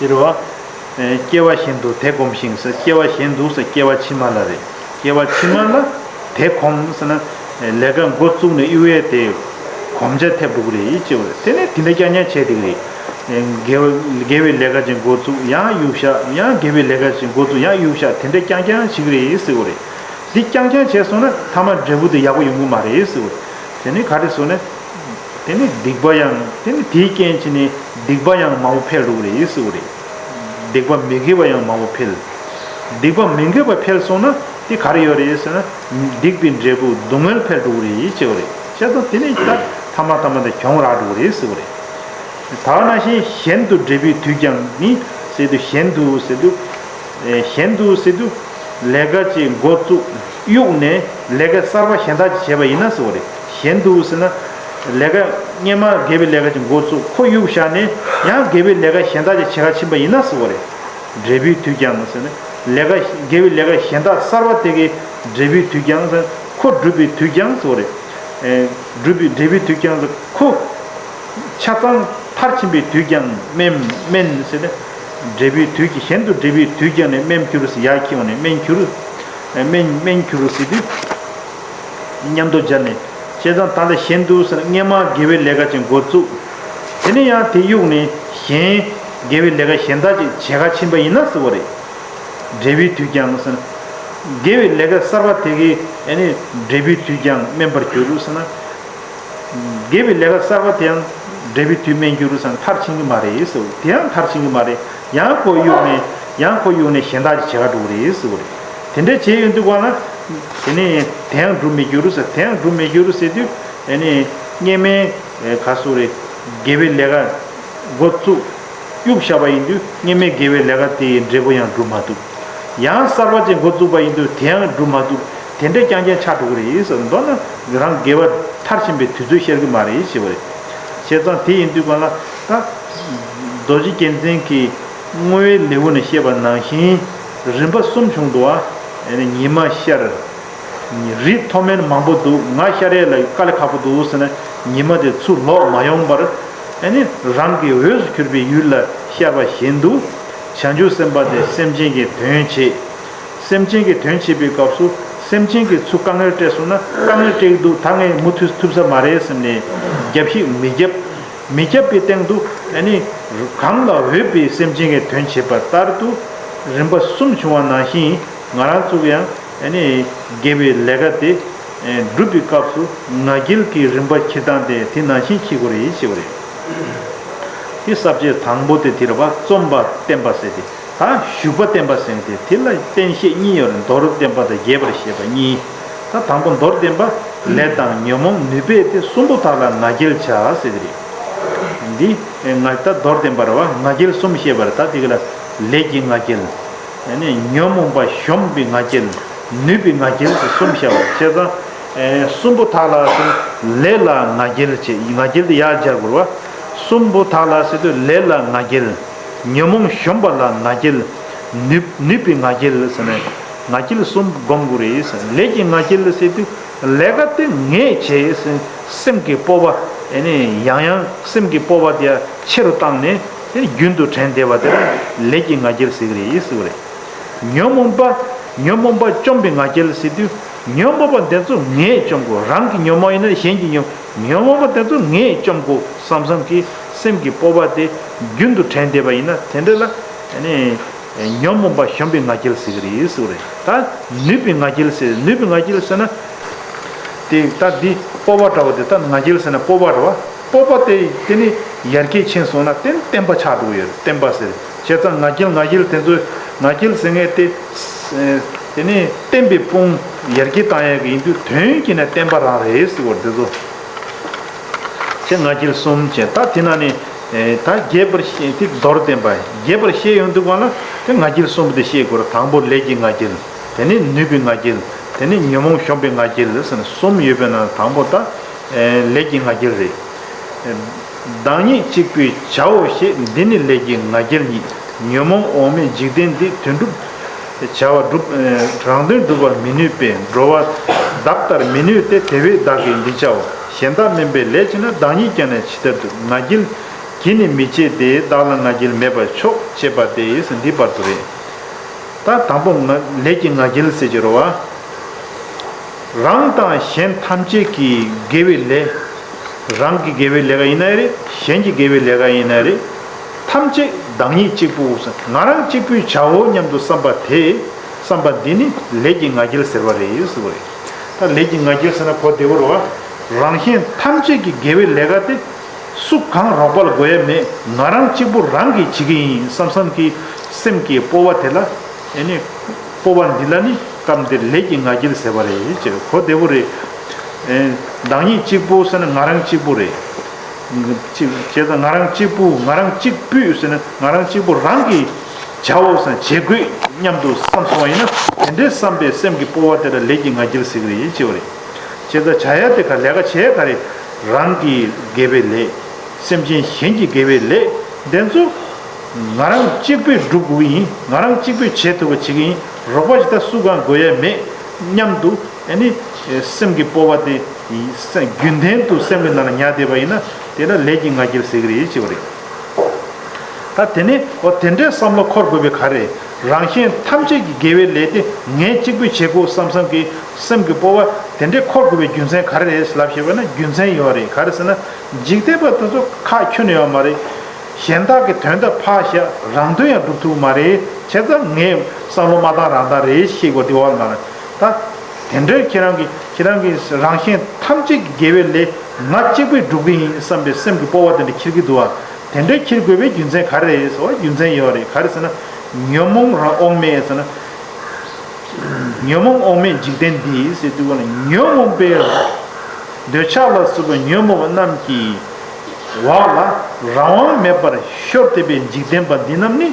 དེ་རེད་བ། སྐྱེ་བ་གཞན་དུ་དེ་གོམས་ཤིང་ཟེར། སྐྱེ་བ་གཞན་དུ་ཟེར་སྐྱེ་བ་ཕྱི་མ་ལ་རེད། སྐྱེ་བ་ཕྱི་མ་ལ་དེ་གོམས་ཟེར་ན། ལས་ཀ་འགོ་བཙུགས་ནས་གཡུག་ཡས་དེ་གོམས་ཆ་ཐེབས་འགྲོ་གི་རེད་ཅེས་པ་རེད། དེ་ནས་དེ་འདྲ་རྐྱང་རྐྱང་བྱས་བསྡད་ཀྱི་རེད། དགེ་བ་དགེ་བའི་ལས་ཀ་ཅིག་འགོ་བཙུགས་ཡང་གཡུག་བཞག་ཡང་དགེ་བའི་ལས་ཀ་ཅིག་འགོ་བཙུགས་ཡང་གཡུག་བཞག་དེ་འདྲ་རྐྱང་རྐྱང་བྱེད་ཀྱི་རེད་ཟེར་བ་རེད། འདི་རྐྱང་རྐྱང་བྱས་སོང་ན་མཐའ་མ་འབྲས་བུ་དེ་ཡག་པོ་ཡོང་གི་མ་རེད་ཟེར་བ་རེད། དེ་ནས་ག་རེ་ཟེར་ན། དེ་ནི་སྡིག་པ་ཡང་དེ་ནི་དེའི་རྐྱེན་བྱས་ནས་སྡིག་པ་ཡང་མང་པོ་འཕེལ་འགྲོ་གི་རེད་ཟེར་བ་རེད། སྡིག་པ་མི་དགེ་བ་ཡང་མང་པོ་འཕེལ། སྡིག་པ་མི་དགེ་བ་འཕེལ་སོང་ན་དེ་ག་རེ་ཡོད་རེད་ཟེར་ན། སྡིག་པའི་འབྲས་བུ་སྡུག་བསྔལ་འཕེལ་འགྲོ་གི་རེད་ཅེས་པ་རེད། བྱས་ཙང་དེ་ནི་ད་ཐ་མ་ཐ་མ་དེ་གྱོང་རག་འགྲོ་གི་རེད་ཟེར་བ་རེད། ད་ག་ནང་བཞིན་གཞན་དུ་འབྲས་བུའི་དུས་ཀྱང་ནི་ཟེར་དུས་གཞན་དུ་ཟེར་དུས། གཞན་དུ་ཟེར་དུས། ལས་ཀ་ཅིག་འགོ་བཙུགས་གཡུགས་ནས་ལས་ཀ་གསར་པ་གཞན་དག་ཅིག་བྱས་པ་ཡིན་ན་ཟེར་བ་རེད། གཞན་དུ་ཟེར་ན། ལས་ཀ་སྔོན་མ་དགེ་བའི་ལས་ཀ་ཅིག་འགོ་བཙུགས་ཁོ་གཡུགས་བཞག་ནས་ཡང་དགེ་བའི་ལས་ཀ་གཞན་དག་ཅིག་བྱེད་ག་ཕྱིན་པ་ཡིན་ན་ཟེར་བ་རེད། འབྲས་བུའི་དུས་ཀྱང་ཟེར་ན། ལས་ཀ་དགེ་བའི་ལས་ཀ་གཞན་དག་གསར་པ་དེ་གའི་འབྲས་བུའི་དུས་ཀྱང་ཟེར་ན་ཁོ་སྒྲུབ་པའི་དུས་ཀྱང་ཟེར་བ་རེད། སྒྲུབ་པའི་འབྲས་བུའི་དུས་ཀྱང་ཟེར་ཁོ། ཆ་ཚང་མཐར་ཕྱིན་པའི་དུས་ཀྱང་དམན་དམན་ཟེར་ཏེ། འབྲས་བུའི་དུས་ཀྱི་གཞན་དུ་འབྲས་བུའི་དུས་ཀྱང་ནས་དམན་གྱུར་ཟེར་ཡར་ཁྱེར་འོང་ནས་དམན་གྱུར། དམན་དམན་གྱུར་ཟེར་དུས། མཉམ་དུ་སྦྱར་ནས་བྱས་ཙང་ད་ལྟ་གཞན་དུ་ཟེར་ན་སྔོན་མ་དགེ་བའི་ལས་ཀ་ཅིག་འགོ་བཙུགས། དེ་ནས་ཡང་དེ་གཡུགས་ནས་གཞན་དགེ་བའི་ལས་ཀ་གཞན་དག་ཅིག་བྱེད་ག་ཕྱིན་པ་ཡིན་ན་ཟེར་བ་རེད། འབྲས་བུའི་དུས་ཀྱང་ཟེར་ན། དགེ་བའི་ལས་ཀ་གསར་པ་དེ་གའི་ཨ་ནི་འབྲས་བུའི་དུས་ཀྱང་དམན་པར་གྱུར་ཟེར་ན། དགེ་བའི་ལས་ཀ་གསར་པ་དེའང་འབྲས་བུའི་དུས་དམན་གྱུར་ཟེར་ན་མཐར་ཕྱིན་གྱི་མ་རེད་ཟེར། དེའང་མཐར་ཕྱིན་གྱི་མ་རེད། ཡང་ཁོ་གཡུགས་ནས་ཡང་ཁོ་གཡུགས་ནས་གཞན་དག་ཅིག་བྱེད་ག་འགྲོ་གི་རེད་ཟེར་བ་རེད། དེ་འདྲ་བྱས་ཡོང་དུས་ག་ལ། དེ་ནས་དེའང་འགྲུབ་མི་འགྱུར་ཟེར། དེའང་འགྲུབ་མི་འགྱུར་ཟེར་དུས་ཨ་ནི་སྔོན་མའི་ག་སུ་རེད། དགེ་བའི་ལས་ཀ་འགོ་བཙུགས་གཡུགས་བཞག་པ་ཡིན་དུས་སྔོན་མའི་དགེ་བའི་ལས་ཀ་དེའི་འབྲས་བུ་ཡང་འགྲུབ་མ་ཐུབ། ཡང་གསར་པ་ཅིག་འགོ་བཙུགས་པ་ཡིན་དུས་དེའང་འགྲུབ་མ་ཐུབ། དེ་འདྲ་རྐྱང་རྐྱང་ཆགས་འགྲོ་གི་རེད་ཟེར། མདོར་ན་རང་དགེ་བ་མཐར་ཕྱིན་པའི་དུས་ཚོད་ཤར་གྱི་མ་རེད་ཞེས་པ་རེད། བྱས་ཙང་དེ་ཡིན་དུས་ག་ལ་ད། རྡོ་རྗེ་རྒྱལ་མཚན་གྱིས་བསྔོ་བའི་ལེའུ་ནས་བཤད་པ་ནང་བཞིན་རིམ་པ་གསུམ་བྱུང་འདུག་ཨ། ཉི་མ་ཤར། རི་མཐོ་དམན་མང་པོ་འདུག་ང་ཤར་ཡས་ལ་དཀའ་ལས་ཁག་པོ་འདུག་ཟེར་ན་ཉི་མ་དེ་ཚུར་ལོག་མ་ཡོང་བར། ཨ་ནི་རང་གི་འོས་སུ་གྱུར་པའི་ཡུལ་ལ་ཤར་བ་བཞིན་དུ། བྱང་ཆུབ་སེམས་དཔའ་དེ་སེམས་ཅན་གྱི་དོན་བྱེད། སེམས་ཅན་གྱི་དོན་བྱེད་པའི་སྐབས་སུ་སེམས་ཅན་གྱིས་ཚུར་དཀའ་ངལ་སྤྲད་སོང་ན་དཀའ་ངལ་སྤྲད་ཀྱི་འདུག་ད་ངས་མུ་མཐུད་ཐུབ་ས་མ་རེད་བསམ་ནས་རྒྱབ་བཤིག་མི་རྒྱབ། མི་རྒྱབ་པའི་སྟེང་དུ་ཨ་ནི་གང་ལ་འོས་པའི་སེམས་ཅན་གྱི་དོན་བྱེད་པ་ལྟར་དུ་རིམ་པ་གསུམ་བྱུང་བ་ནང་བཞིན་ང་རང་ཚོ་གི་ཡང་ཨ་ནི་དགེ་བའི་ལས་ཀ་དེ་སྒྲུབ་པའི་སྐབས་སུ་ང་རྒྱལ་གྱི་རིམ་པ་འཁྱེར་སྟངས་དེ་དེ་ནང་བཞིན་འཁྱེར་དགོས་རེད་ཞེས་པ་རེད། དེ་ས་བཅད་དང་པོ་དེ་དེ་རེད་བ། རྩོམ་པ་བསྟན་པ་ཟེར་ཏེ། ད་བཞུགས་པ་བསྟན་པ་ཟེར་ཏེ་དེ་ལ་བསྟན་བཤད་གཉིས་ཡོད་རེད། མདོར་བསྟན་པ་དང་རྒྱས་པར་བཤད་པ་གཉིས། ད་དང་པོ་མདོར་བསྟན་པ། ལས་དང་ཉོན་མོངས་ནུས་པས་ཏེ། གསུམ་པོ་དག་ལ་ང་རྒྱལ་བྱ་ཟེར་གྱི་རེད། འདི་ང་ད་མདོར་བསྟན་པ་རེད་བ། ང་རྒྱལ་གསུམ་བཤད་པ་རེད། ད་དེ་ག་ལ་ལས་ཀྱི་ང་རྒྱལ། ཨ་ནི་ཉོན་མོངས་པ་གཞོམ་པའི་ང་རྒྱལ། ནུས་པའི་ང་རྒྱལ་ཟེར་གསུམ་བཤད་པ་རེད། བྱས་ཙང་། ཨེ་གསུམ་པོ་དག་ལ་ཟེར་ལས་ལ་ང་རྒྱལ་བྱེད། ང་རྒྱལ་དེ་ཡར་སྦྱར་དགོས་རེད་བ། གསུམ་པོ་དག་ལ་ཟེར་དུས་ལས་ལ་ང་རྒྱལ། ཉོན་མོངས་གཞོམ་པ་ལ་ང་རྒྱལ། ནུས་ནུས་པའི་ང་རྒྱལ་ཟེར་ནས་ང་རྒྱལ་གསུམ་སྒོམ་དགོས་རེད་ཟེར། ལས་ཀྱི་ང་རྒྱལ་ཟེར་དུས་ལས་ཀ་དེ་ངས་བྱས་ཟེར་སེམས་ཀྱི་སྤོབས་པ། ཨེ་ནི་ཡང་ཡང་སེམས་ཀྱི་སྤོབས་པ་དེ་ཆེ་རུ་བཏང་ནས་དེ་རྒྱུན་དུ་དྲན་བསྡད་པ་དེ་ལ་ལས་ཀྱི་ང་རྒྱལ་ཟེར་གྱི་རེད་ཟེར་བ་རེད། ཉོན་མོངས་པ། ཉོན་མོངས་པ་བཅོམ་པའི་ང་རྒྱལ་ཟེར་དུས། ཉོན་མོངས་པ་དེ་ཚོ་ངས་བཅོམ་དགོས། རང་གི་ཉོན་མོངས་ཡིན་ན་གཞན་གྱི་ཉོན། ཉོན་མོངས་པ་དེ་ཚོ་ངས་བཅོམ་དགོས་བསམ་བསམ་གྱི་སེམས་ཀྱི་སྤོབས་པ་དེ་རྒྱུན་དུ་དྲན་བསྡད་པ་ཡིན་ན་དེ་འདྲ་ལ་ཨ་ནི་ཉོན་མོངས་པ་གཞོམ་པའི་ང་རྒྱལ་ཟེར་གྱི་རེད་ཟེར་བ་རེད། ད་ནུས་པའི་ང་རྒྱལ་ཟེར། ནུས་པའི་ང་རྒྱལ་ཟེར་ན། དེ་ད་འདི་སྤོབས་པ་འདྲ་བོ་དེ་ད་ང་རྒྱལ་ཟེར་ན་སྤོབས་པ་འདྲ་བ། སྤོབས་པ་དེ་དེ་ནི་ཡར་རྒྱས་ཕྱིན་སོང་ན་དེ་ནི་བརྟན་པ་ཆགས་འགྲོ་གི་ཡོད་རེད། བརྟན་པ་ཟེར། བྱས་ཙང་ང་རྒྱལ་ང་རྒྱལ་དེ་ཚོས་ང་རྒྱལ་ཟེར་མཁན་དེ། དེ་ནི་བརྟན་པའི་དཔུང་ཡར་རྒྱས་བཏང་ཡག་གི་ཡིན་དུས་དོན་གྱིས་ནི་བརྟན་པ་རང་རེད་ཟེར་བ་དེ་ཚོ། ཅེས་ང་རྒྱལ་གསུམ་ཅེས། ད་དེ་ན་ནི་ད་རྒྱས་པར་བཤད་དེ་མདོར་བསྟན་པ་རྒྱས་པར་བཤད་ཡོང་དུས་གང་ལ་དེ་ང་རྒྱལ་གསུམ་དེ་བཤད་དགོས་རེད། དང་པོ་ལས་ཀྱི་ང་རྒྱལ། དེ་ནི་ནུས་པའི་ང་རྒྱལ། དེ་ནི་ཉོན་མོངས་གཞོམ་པའི་ང་རྒྱལ་ཟེར་ནས་གསུམ་ཡོད་པའི་ནང་དང་པོ་ད་ལས་ཀྱི་ང་རྒྱལ་རེད། བདག་ཉིད་གཅིག་པུས་བྱའོ་ཞེས། འདི་ནི་ལས་ཀྱི་ང་རྒྱལ་ཉིད། ཉོན་མོངས་འོག་མིན་འཇིག་རྟེན་འདི། དོན་སྒྲུབ་བྱ་བ་སྒྲུབ། རང་དོན་སྒྲུབ་པར་མི་ནུས་པས། འགྲོ་བ་ བདག་ལྟར་མི་ནུས་ཏེ། དེ་བས་བདག་གིས་འདི་བྱའོ། གཞན་དག་དམན་པའི་ལས་བྱས་ན། བདག་ཉིད་ཀྱང་ནི་ཇི་ལྟར་འདུལ། ང་རྒྱལ་གྱིས་ནི་མི་བྱེད་དེ། བདག་ལ་ང་རྒྱལ་མེད་པར་ཕྱོགས་བྱེད་པ་སྟེ། འདི་བར་དུ་རེད། ད་དང་པོ་ང་ལས་ཀྱི་ང་རྒྱལ་ཟེར་གྱི་རེད་བ། རང་དང་གཞན་ཐམས་ཅད་ཀྱི་དགེ་བའི་ལས། རང་གི་དགེ་བའི་ལས་ཀ་ཡིན་ན་རེད། གཞན་གྱི་དགེ་བའི་ལས་ཀ་ཡིན་ན་རེད། ཐམས་ཅད་བདག་ཉིད་གཅིག་པུ། ང་རང་གཅིག་པུས་བྱའོ་སྙམ་དུ་བསམ་པ་དེ། བསམ་པ་འདི་ནི་ལས་ཀྱི་ང་རྒྱལ་ཟེར་བ་རེད་ཟེར་བ་རེད། ད་ལས་ཀྱི་ང་རྒྱལ་ཟེར་ན་གོ་བདེ་བོ་རེད་བ། རང་གཞན་ཐམས་ཅད་ཀྱི་དགེ་བའི་ལས་ཀ་དེ་སུ་གང་རོགས་པ་ལ་དགོས་ཡ་མེད། ང་རང་གཅིག་པུ་རང་གིས་བྱེད་ཀྱི་ཡིན་བསམ་བསམ་གྱི་སེམས་ཀྱི་སྤོབས་པ་དེ་ལ། ཨེ་ནི། སྤོབས་པ་འདི་ལ་ནི་སྐབས་འདིར་ལས་ཀྱི་ང་རྒྱལ་ཟེར་བ་རེད་ཅེས་གོ་བདེ་བོ་རེད། ཨེ། བདག་ཉིད་གཅིག་པུ་ཟེར་ན་ང་རང་གཅིག་པུ་རེད། གཅིག་བྱས་ཙང་ང་རང་གཅིག་པུ། ང་རང་གཅིག་པུས་ཟེར་ན་ང་རང་གཅིག་པུ་རང་གིས་བྱའོ་ཟེར་ན་བྱེད་དགོས་སྙམ་དུ་བསམ་སོང་བ་ཡིན་ན། དེ་འདྲའི་བསམ་པའི་སེམས་ཀྱི་སྤོབས་པ་དེ་ལ་ལས་ཀྱི་ང་རྒྱལ་ཟེར་གྱི་རེད་ཅེས་པ་རེད། བྱས་ཙང་བྱ་ཡ་དེ་ག་ལས་ཀ་བྱེད་ཡ་ག་རེ། རང་གི་དགེ་བའི་ལས། སེམས་ཅན་གཞན་གྱི་དགེ་བའི་ལས་དེ་ཚོ་ང་རང་གཅིག་པུས་སྒྲུབ་དགོས་ཡིན། ང་རང་གཅིག་པུས་བྱེད་ཐུབ་པ་བྱེད་ཀྱི་ཡིན། རོགས་པ་ཞིག་ད་སུ་གང་དགོས་ཡ་མེད་སྙམ་དུ། ཨ་ནི། སེམས་ཀྱི་སྤོབས་པ་དེ་སེམས་རྒྱུན་ལྡན་དུ་སེམས་ཀྱི་ནང་ལ་ཉར་བསྡད་པ་ཡིན་ན། དེ་ལ་ལས་ཀྱི་ང་རྒྱལ་ཟེར་གྱི་རེད་ཅེས་པ་རེད། ད་དེ་ནས་འོ་དེ་འདྲའི་བསམ་བློ་འཁོར་དགོས་པའི་ག་རེ། རང་གཞན་ཐམས་ཅད་ཀྱི་དགེ་བའི་ལས་དེ་ངས་གཅིག་པུས་བྱེད་དགོས་བསམ་བསམ་གྱི་སེམས་ཀྱི་སྤོབས་པ་དེ་འདྲའི་འཁོར་དགོས་པའི་རྒྱུ་མཚན་ག་རེ་རེད་ལབ་ཞེས་པ་ན། རྒྱུ་མཚན་ཡོད་རེད། ག་རེ་ཟེར་ན། འཇིག་རྟེན་པ་དེ་ཚོ་ཁག་ཁྱོན་ནས་ཡོད་མ་རེད། གཞན་དག་གི་དོན་དག་ཕར་བཞག་རང་དོན་ཡང་སྒྲུབ་ཐུབ་མ་རེད། བྱས་ཙང་ངས་བསམ་བློ་མ་བཏང་རང་བཏང་རེད་ཤེས་དགོས་དེ་བ་མ་རེད། ད་དེ་འདྲའི་ཁྱེད་རང་གི་ཁྱེད་རང་གི་རང་གཞན་ཐམས་ཅད་ཀྱི་དགེ་བའི་ལས་ང་གཅིག་པུས་སྒྲུབ་ཀྱི་ཡིན་བསམ་པའི་སེམས་ཀྱི་སྤོབས་པ་དེ་འདྲ་འཁྱེར་གྱི་འདུག་བ། དེ་འདྲའི་འཁྱེར་དགོས་པའི་རྒྱུ་མཚན་ག་རེ་རེད་ཟེར་བ། རྒྱུ་མཚན་ཡོད་རེད། ག་རེ་ཟེར་ན། ཉོན་མོངས་རང་དབང་མེད་ཟེར་ན། ཉོན་མོངས་དབང་མེད་འཇིག་རྟེན་འདི་ཟེར་དུས་ག་ལ། ཉོན་མོངས་པའི་འདོད་ཆགས་ལ་སོགས་པའི་ཉོན་མོངས་པ་རྣམས་ཀྱི་འོག་ལ་རང་དབང་མེད་པར་ཤོར་བསྡད་པའི་འཇིག་རྟེན་པ་འདི་རྣམས་ནི།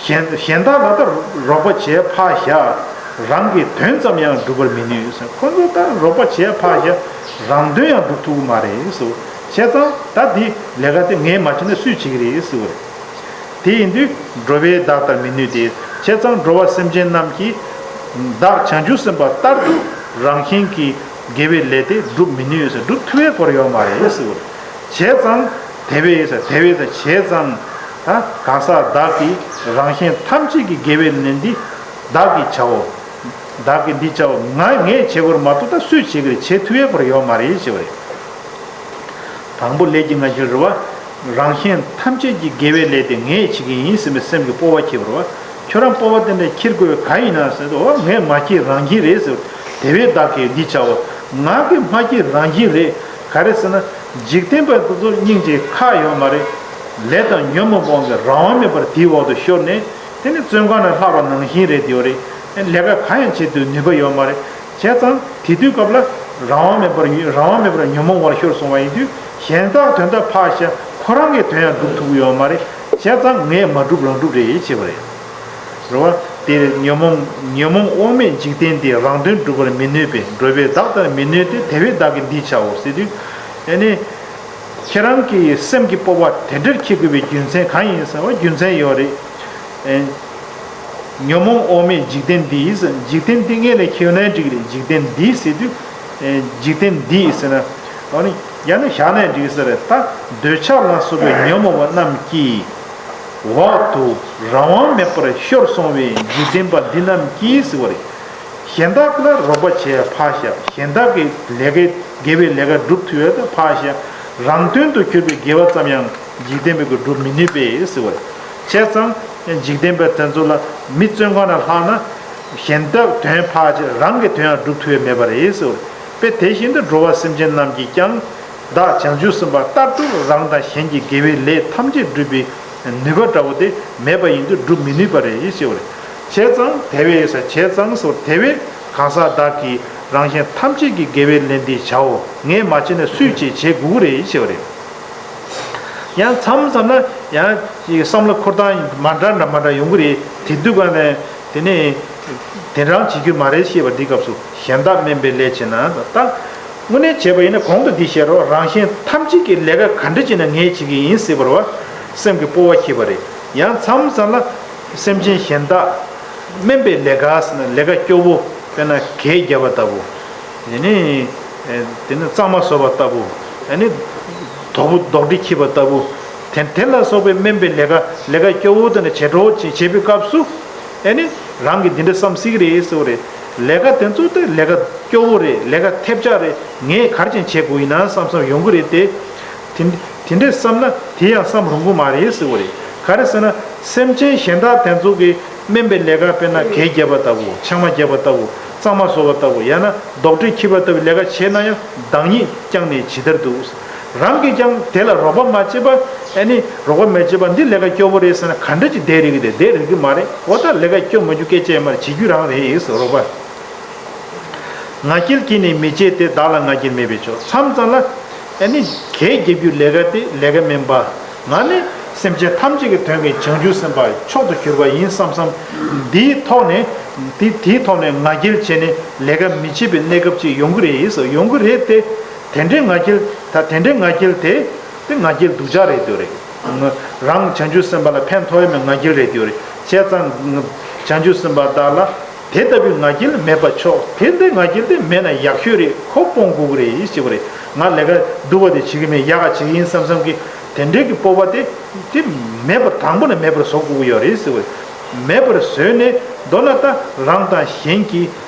གཞན་གཞན་དག་ལ་ད་རོགས་པ་བྱས་ཕར་བཞག་རང་གི་དོན་ཙམ་ཡང་སྒྲུབ་པར་མི་ནུས་ཟེར། ཁོ་ཚོ་ད་རོགས་པ་བྱས་ཕར་བཞག་རང་དོན་ཡང་སྒྲུབ་ཐུབ་ཀྱི་མ་རེད་ཟེར། བྱས་ཙང་ད་འདི་ལས་ཀ་དེ་ངས་མ་བྱས་ན་སུས་བྱེད་ཀྱི་རེད་ཟེར་བ་རེད། དེ་ཡིན་དུས་འགྲོ་བས་བདག་ལྟར་མི་ནུས་ཏེ། བྱས་ཙང་འགྲོ་བ་སེམས་ཅན་རྣམས་ཀྱིས་བདག་བྱང་ཆུབ་སེམས་དཔའ་ལྟར་དུ་རང་གཞན་གྱི་དགེ་བའི་ལས་དེ་སྒྲུབ་མི་ནུས་ཟེར། སྒྲུབ་ཐུབ་པའི་སྐོར་ཡོད་མ་རེད་ཟེར་བ་རེད། བྱས་ཙང་དེ་བས་ཟེར། དེ་བས་ཟེར། བྱས་ཙང་ད་གང་ཟག་བདག་གིས་རང་གཞན་ཐམས་ཅད་ཀྱི་དགེ་བའི་ལས་འདི་བདག་གིས་བྱའོ། བདག་གིས་འདི་བྱའོ། ང་ངས་བྱེད་དགོས་མ་གཏོགས་ད་སུས་བྱེད་ཀྱི་རེད། བྱེད་ཐུབ་པའི་སྐོར་ཡོད་མ་རེད་ཟེར་བ་རེད། དང་པོ་ལས་ཀྱི་ང་རྒྱལ་རེད་བ། རང་གཞན་ཐམས་ཅད་ཀྱི་དགེ་བའི་ལས་དེ་ངས་བྱེད་ཀྱི་ཡིན་ཟེར་བའི་སེམས་ཀྱི་སྤོབས་པ་འཁྱེར་བ་རེད་བ། ཁྱོད་རང་སྤོབས་པ་དེ་འདྲ་འཁྱེར་དགོས་པའི་གང་ཡིན་ན་ཟེར་དུས། འོ་ངས་མ་འཁྱེར་རང་འཁྱེར་རེད་ཟེར། དེ་བས་བདག་གིས་འདི་བྱའོ། ང་གིས་མ་འཁྱེར་རང་འཁྱེར་རེད། ག་རེ་ཟེར་ན། འཇིག་རྟེན་པ་དེ་ཚོ་སྙིང་རྗེ་ཁག་ཡོད་མ་རེད། ལས་དང་ཉོན་མོངས་པའི་དབང་གིས་རང་དབང་མེད་པར་དེའི་འོག་ཏུ་ཤོར་ནས། དེ་ནི་བཙོན་ཁང་ནས་ལྷག་པ་ནང་བཞིན་རེད། དེ་ཡོད་རེད། ལས་ཀ་གང་ཡང་བྱེད་དུས་ནུས་པ་ཡོད་མ་རེད། བྱས་ཙང་དེ་དུས་སྐབས་ལ་རང་དབང་མེད་པར་རང་དབང་མེད་པར་ཉོན་མོངས་པར་ཤོར་སོང་བ་ཡིན་དུས། གཞན་དག་དོན་དག་ཕར་བཞག་ཁོ་རང་གི་དོན་ཡང་སྒྲུབ་ཐུབ་ཀྱི་ཡོད་མ་རེད། བྱས་ཙང་ངས་མ་སྒྲུབ་རང་སྒྲུབ་རེད་ཅེས་པ་རེད། རེད་བ། དེ་ཉོན་མོངས་ཉོན་མོངས་དབང་མེད་འཇིག་རྟེན་འདི། རང་དོན་སྒྲུབ་པར་མི་ནུས་པས། འགྲོ་བས་བདག་ལྟར་མི་ནུས་ཏེ། དེ་བས་བདག་གིས་འདི་བྱའོ་ཟེར་དུས། ཨ་ནི། ཁྱེད་རང་གི་སེམས་ཀྱི་སྤོབས་པ་དེ་འདྲར་འཁྱེར་དགོས་པའི་རྒྱུ་མཚན་གང་ཡིན་ཟེར་བ། རྒྱུ་མཚན་ཡོད་རེད། ཨེ། ཉོན་མོངས་དབང་མེད་འཇིག་རྟེན་འདི་ཟེར། འཇིག་རྟེན་འདི་སྔོན་ལ་འཁྱེར་ནའི་འགྲིག་རེད། འཇིག་རྟེན་འདི་ཟེར་དུས། ཨེ། འཇིག་རྟེན་འདི་ཟེར་ན། ཨ་ནི་ཡང་ན་བཞག་ནའི་འགྲིག་ཟེར་རེད། ད་འདོད་ཆགས་ལ་སོགས་པའི་ཉོན་མོངས་པ་རྣམས་ཀྱི་འོག་ཏུ་རང་དབང་མེད་པར་ཤོར་སོང་བའི་འཇིག་རྟེན་པ་འདི་རྣམས་ཀྱིས་ཟེར་བ་རེད། གཞན་དག་ལ་རོགས་པ་བྱས་ཕར་བཞག་གཞན་དག་གི་ལས་ཀའི་དགེ་བའི་ལས་ཀ་སྒྲུབ་ཐུབ་ཡོད་ད་ཕར་བཞག་རང་དོན་དུ་གྱུར་པའི་དགེ་བ་ཙམ་ཡང་འཇིག་རྟེན་པའི་གི་སྒྲུབ་མི་ནུས་པས་ཟེར་བ་རེད། བྱས་ཙང་འཇིག་རྟེན་པ་དེ་ཚོ་ལ་མི་བཙོན་ཁང་ནས་ལྷག་ན། གཞན་དག་དོན་ཕར་བྱས་རང་གི་དོན་ཡང་སྒྲུབ་ཐུབ་ཡོད་མེད་པ་རེད་ཟེར་བ་རེད། དཔེ་དེ་བཞིན་དུ་འགྲོ་བ་སེམས་ཅན་རྣམས་ཀྱིས་ཀྱང་། བདག་བྱང་ཆུབ་སེམས་དཔའ་ལྟར་དུ་རང་དང་གཞན་གྱི་དགེ་བའི་ལས་ཐམས་ཅད་སྒྲུབ་པའི་ནུས་པ་འདྲ་བོ་དེ་མེད་པ་ཡིན་དུས་སྒྲུབ་མི་ནུས་པ་རེད་ཞེས་པ་རེད། བྱས་ཙང་དེ་བས་ཟེར། བྱས་ཙང་ཟེར། དེ་བས་གང་ཟག་བདག་གིས་རང་གཞན་ཐམས་ཅད་ཀྱི་དགེ་བའི་ལས་འདི་བྱའོ། ངས་མ་བྱས་ན་སུས་བྱེད་བྱེད་དགོས་ཀྱི་རེད་ཞེས་པ་རེད། ཡང་མཚམས་མཚམས་ལ་ཡང་ཅིག་བསམ་བློ་འཁོར་སྟངས་མ་འདྲ་འདྲ་མ་འདྲ་ཡོང་གི་རེད། དེ་དུས་ག་ནས། དེ་ནས། དེ་རང་བྱེད་རྒྱུ་མ་རེད་ཞེས་པ་འདིའི་སྐབས་སུ་གཞན་དག་དམན་པའི་ལས་བྱེད་ན་ད། དངོས་གནས་བྱས་པ་ཡིན་ན་གོང་དུ་འདི་བཤད་རོགས། རང་གཞན་ཐམས་ཅད་ཀྱི་ལས་ཀ་ག་འདྲ་བྱས་ན་ངས་བྱེད་ཀྱི་ཡིན་ཟེར་བར་བ། སེམས་ཀྱི་སྤོབས་པ་ཁྱེར་བ་རེད། ཡང་མཚམས་མཚམས་ལ། སེམས་ཅན་གཞན་དག་དམན་པའི་ལས་ཀ་ཟེར་ན་ལས་ཀ་སྐྱོ་བོ། དཔེར་ན་གད་བརྒྱབ་པ་ལྟ་བུ། ཨེ་ནི། ཨེ་དེ་ནི་གཙང་མ་བཟོ་བ་ལྟ་བུ། ཨེ་ནི། དོག་པོ་རྡོག་དྲི་འཁྱེར་བ་ལྟ་བུ། དེ་དེ་ལ་སོགས་པའི་དམན་པའི་ལས་ཀ་ལས་ཀ་སྐྱོ་བོ་དེ་འདྲ་བྱེད་འགྲོ་བྱེད་བྱེད་པའི་སྐབས་སུ། ཨེ་ནི། རང་གིས་འདི་འདྲ་བསམ་སྲིད་ཀྱི་རེད་ཟེར་བ་རེད། ལས་ཀ་དེ་ཚོ་དེ་ལས་ཀ་སྐྱོ་བོ་རེད། ལས་ཀ་ཐེབས་ཆག་རེད། ངས་ག་རེ་བྱས་ནས་བྱེད་དགོས་ཡིན་ན་བསམ་བསམ་ཡོང་གི་རེད་དེ། དེ་དེ་འདྲས་བསམ་ན་དེ་ཡང་བསམ་རུང་གི་མ་རེད་ཟེར་བ་རེད། ག་རེ་ཟེར་ན། སེམས་ཅན་གཞན་དག་དེ་ཚོ་གི་དམན་པའི་ལས་ཀ། དཔེར་ན་གད་བརྒྱབ་པ་ལྟ་བུ། ཆང་མ་བརྒྱབ་པ་ལྟ་བུ། གཙང་མ་བཟོ་བ་ལྟ་བུ། ཡང་ན་རྡོག་དྲི་འཁྱེར་བ་ལྟ་བུའི་ལས་ཀ་བྱས་ན་ཡང་བདག་ཉིད་བསྐྱངས་ནས་ཇི་ལྟར་འདུག། རང་གིས་ཀྱང་དེ་ལ་རོགས་པ་མ་བྱས་པ། ཨེ་ནི་རོགས་པ་མ་བྱས་པ་འདི་ལས་ཀ་སྐྱོ་བོ་རེད་ཟེར་ན་ག་འདྲ་ཅིག་བསྡད་རེད་ཀྱི་དེ་བསྡད་རེད་ཀྱི་མ་རེད། འོ་ད་ལས་ཀ་སྐྱོ་མ་རྒྱུ་སྐད་ཆ་ཡང་མ་རེད། བྱེད་རྒྱུ་རང་རེད་ཟེར། རོགས་པ། ང་རྒྱལ་གྱིས་ནི་མི་བྱེད་དེ། བདག་ལ་ང་རྒྱལ་མེད་པས་ཆོག། མཚམས་མཚམས་ལ། ཨེ་ནི་གད་རྒྱབ་རྒྱུ་ལས་ཀ་དེ་ལས་ཀ་མིན་པ། ང་ནི་སེམས་ཅན་ཐམས་ཅད་ཀྱི་དོན་གྱི་བྱང་ཆུབ་སེམས་དཔའ་མཆོག་ཏུ་གྱུར་པ་ཡིན་བསམ་བསམ། འདིའི་ཐོག་ནས། འདི་དེའི་ཐོག་ནས་ང་རྒྱལ་བྱས་ནས་ལས་ཀ་མི་བྱེད་པའི་གནས་སྐབས་ཅིག་ཡོང་གི་རེད་ཟེར། ཡོང་གི་རེད་དེ། དེ་འདྲའི་ང་རྒྱལ། ད་དེ་འདྲའི་ང་རྒྱལ་དེ། དེ་ང་རྒྱལ་སྡུག་ཅག་རེད་འདོད་རེད། རང་བྱང་ཆུབ་སེམས་དཔའ་ལ་ཕན་ཐོགས་ཡ་མེད། ང་རྒྱལ་རེད་འདོད་རེད། བྱས་ཙང་བྱང་ཆུབ་སེམས་དཔའ་བདག་ལ། དེ་ལྟ་བུའི་ང་རྒྱལ་མེད་པ་མཆོག། དེ་འདྲའི་ང་རྒྱལ་དེ་མེད་ན་ཡག་ཤོས་རེད། ཁོ་སྤོང་དགོས་ཀྱི་རེད་ཞེས་པ་རེད། ང་ལས་ཀ་སྡུག་པ་དེ་བྱེད་ཀྱི་མེད། ཡག་ག་བྱེད་ཀྱི་ཡིན་བསམ་བསམ་གྱི་དེ་འདྲའི་གི་སྤོབས་པ་དེ། དེ་མེད་པར། དང་པོ་ནས་མེད་པར་བཟོ་དགོས་ཀྱི་ཡོད་རེད་ཟེར་བ་རེད། མེད་པར་བཟོས་ནས་མདོར་ན་ད་རང་དང་གཞན་གྱི་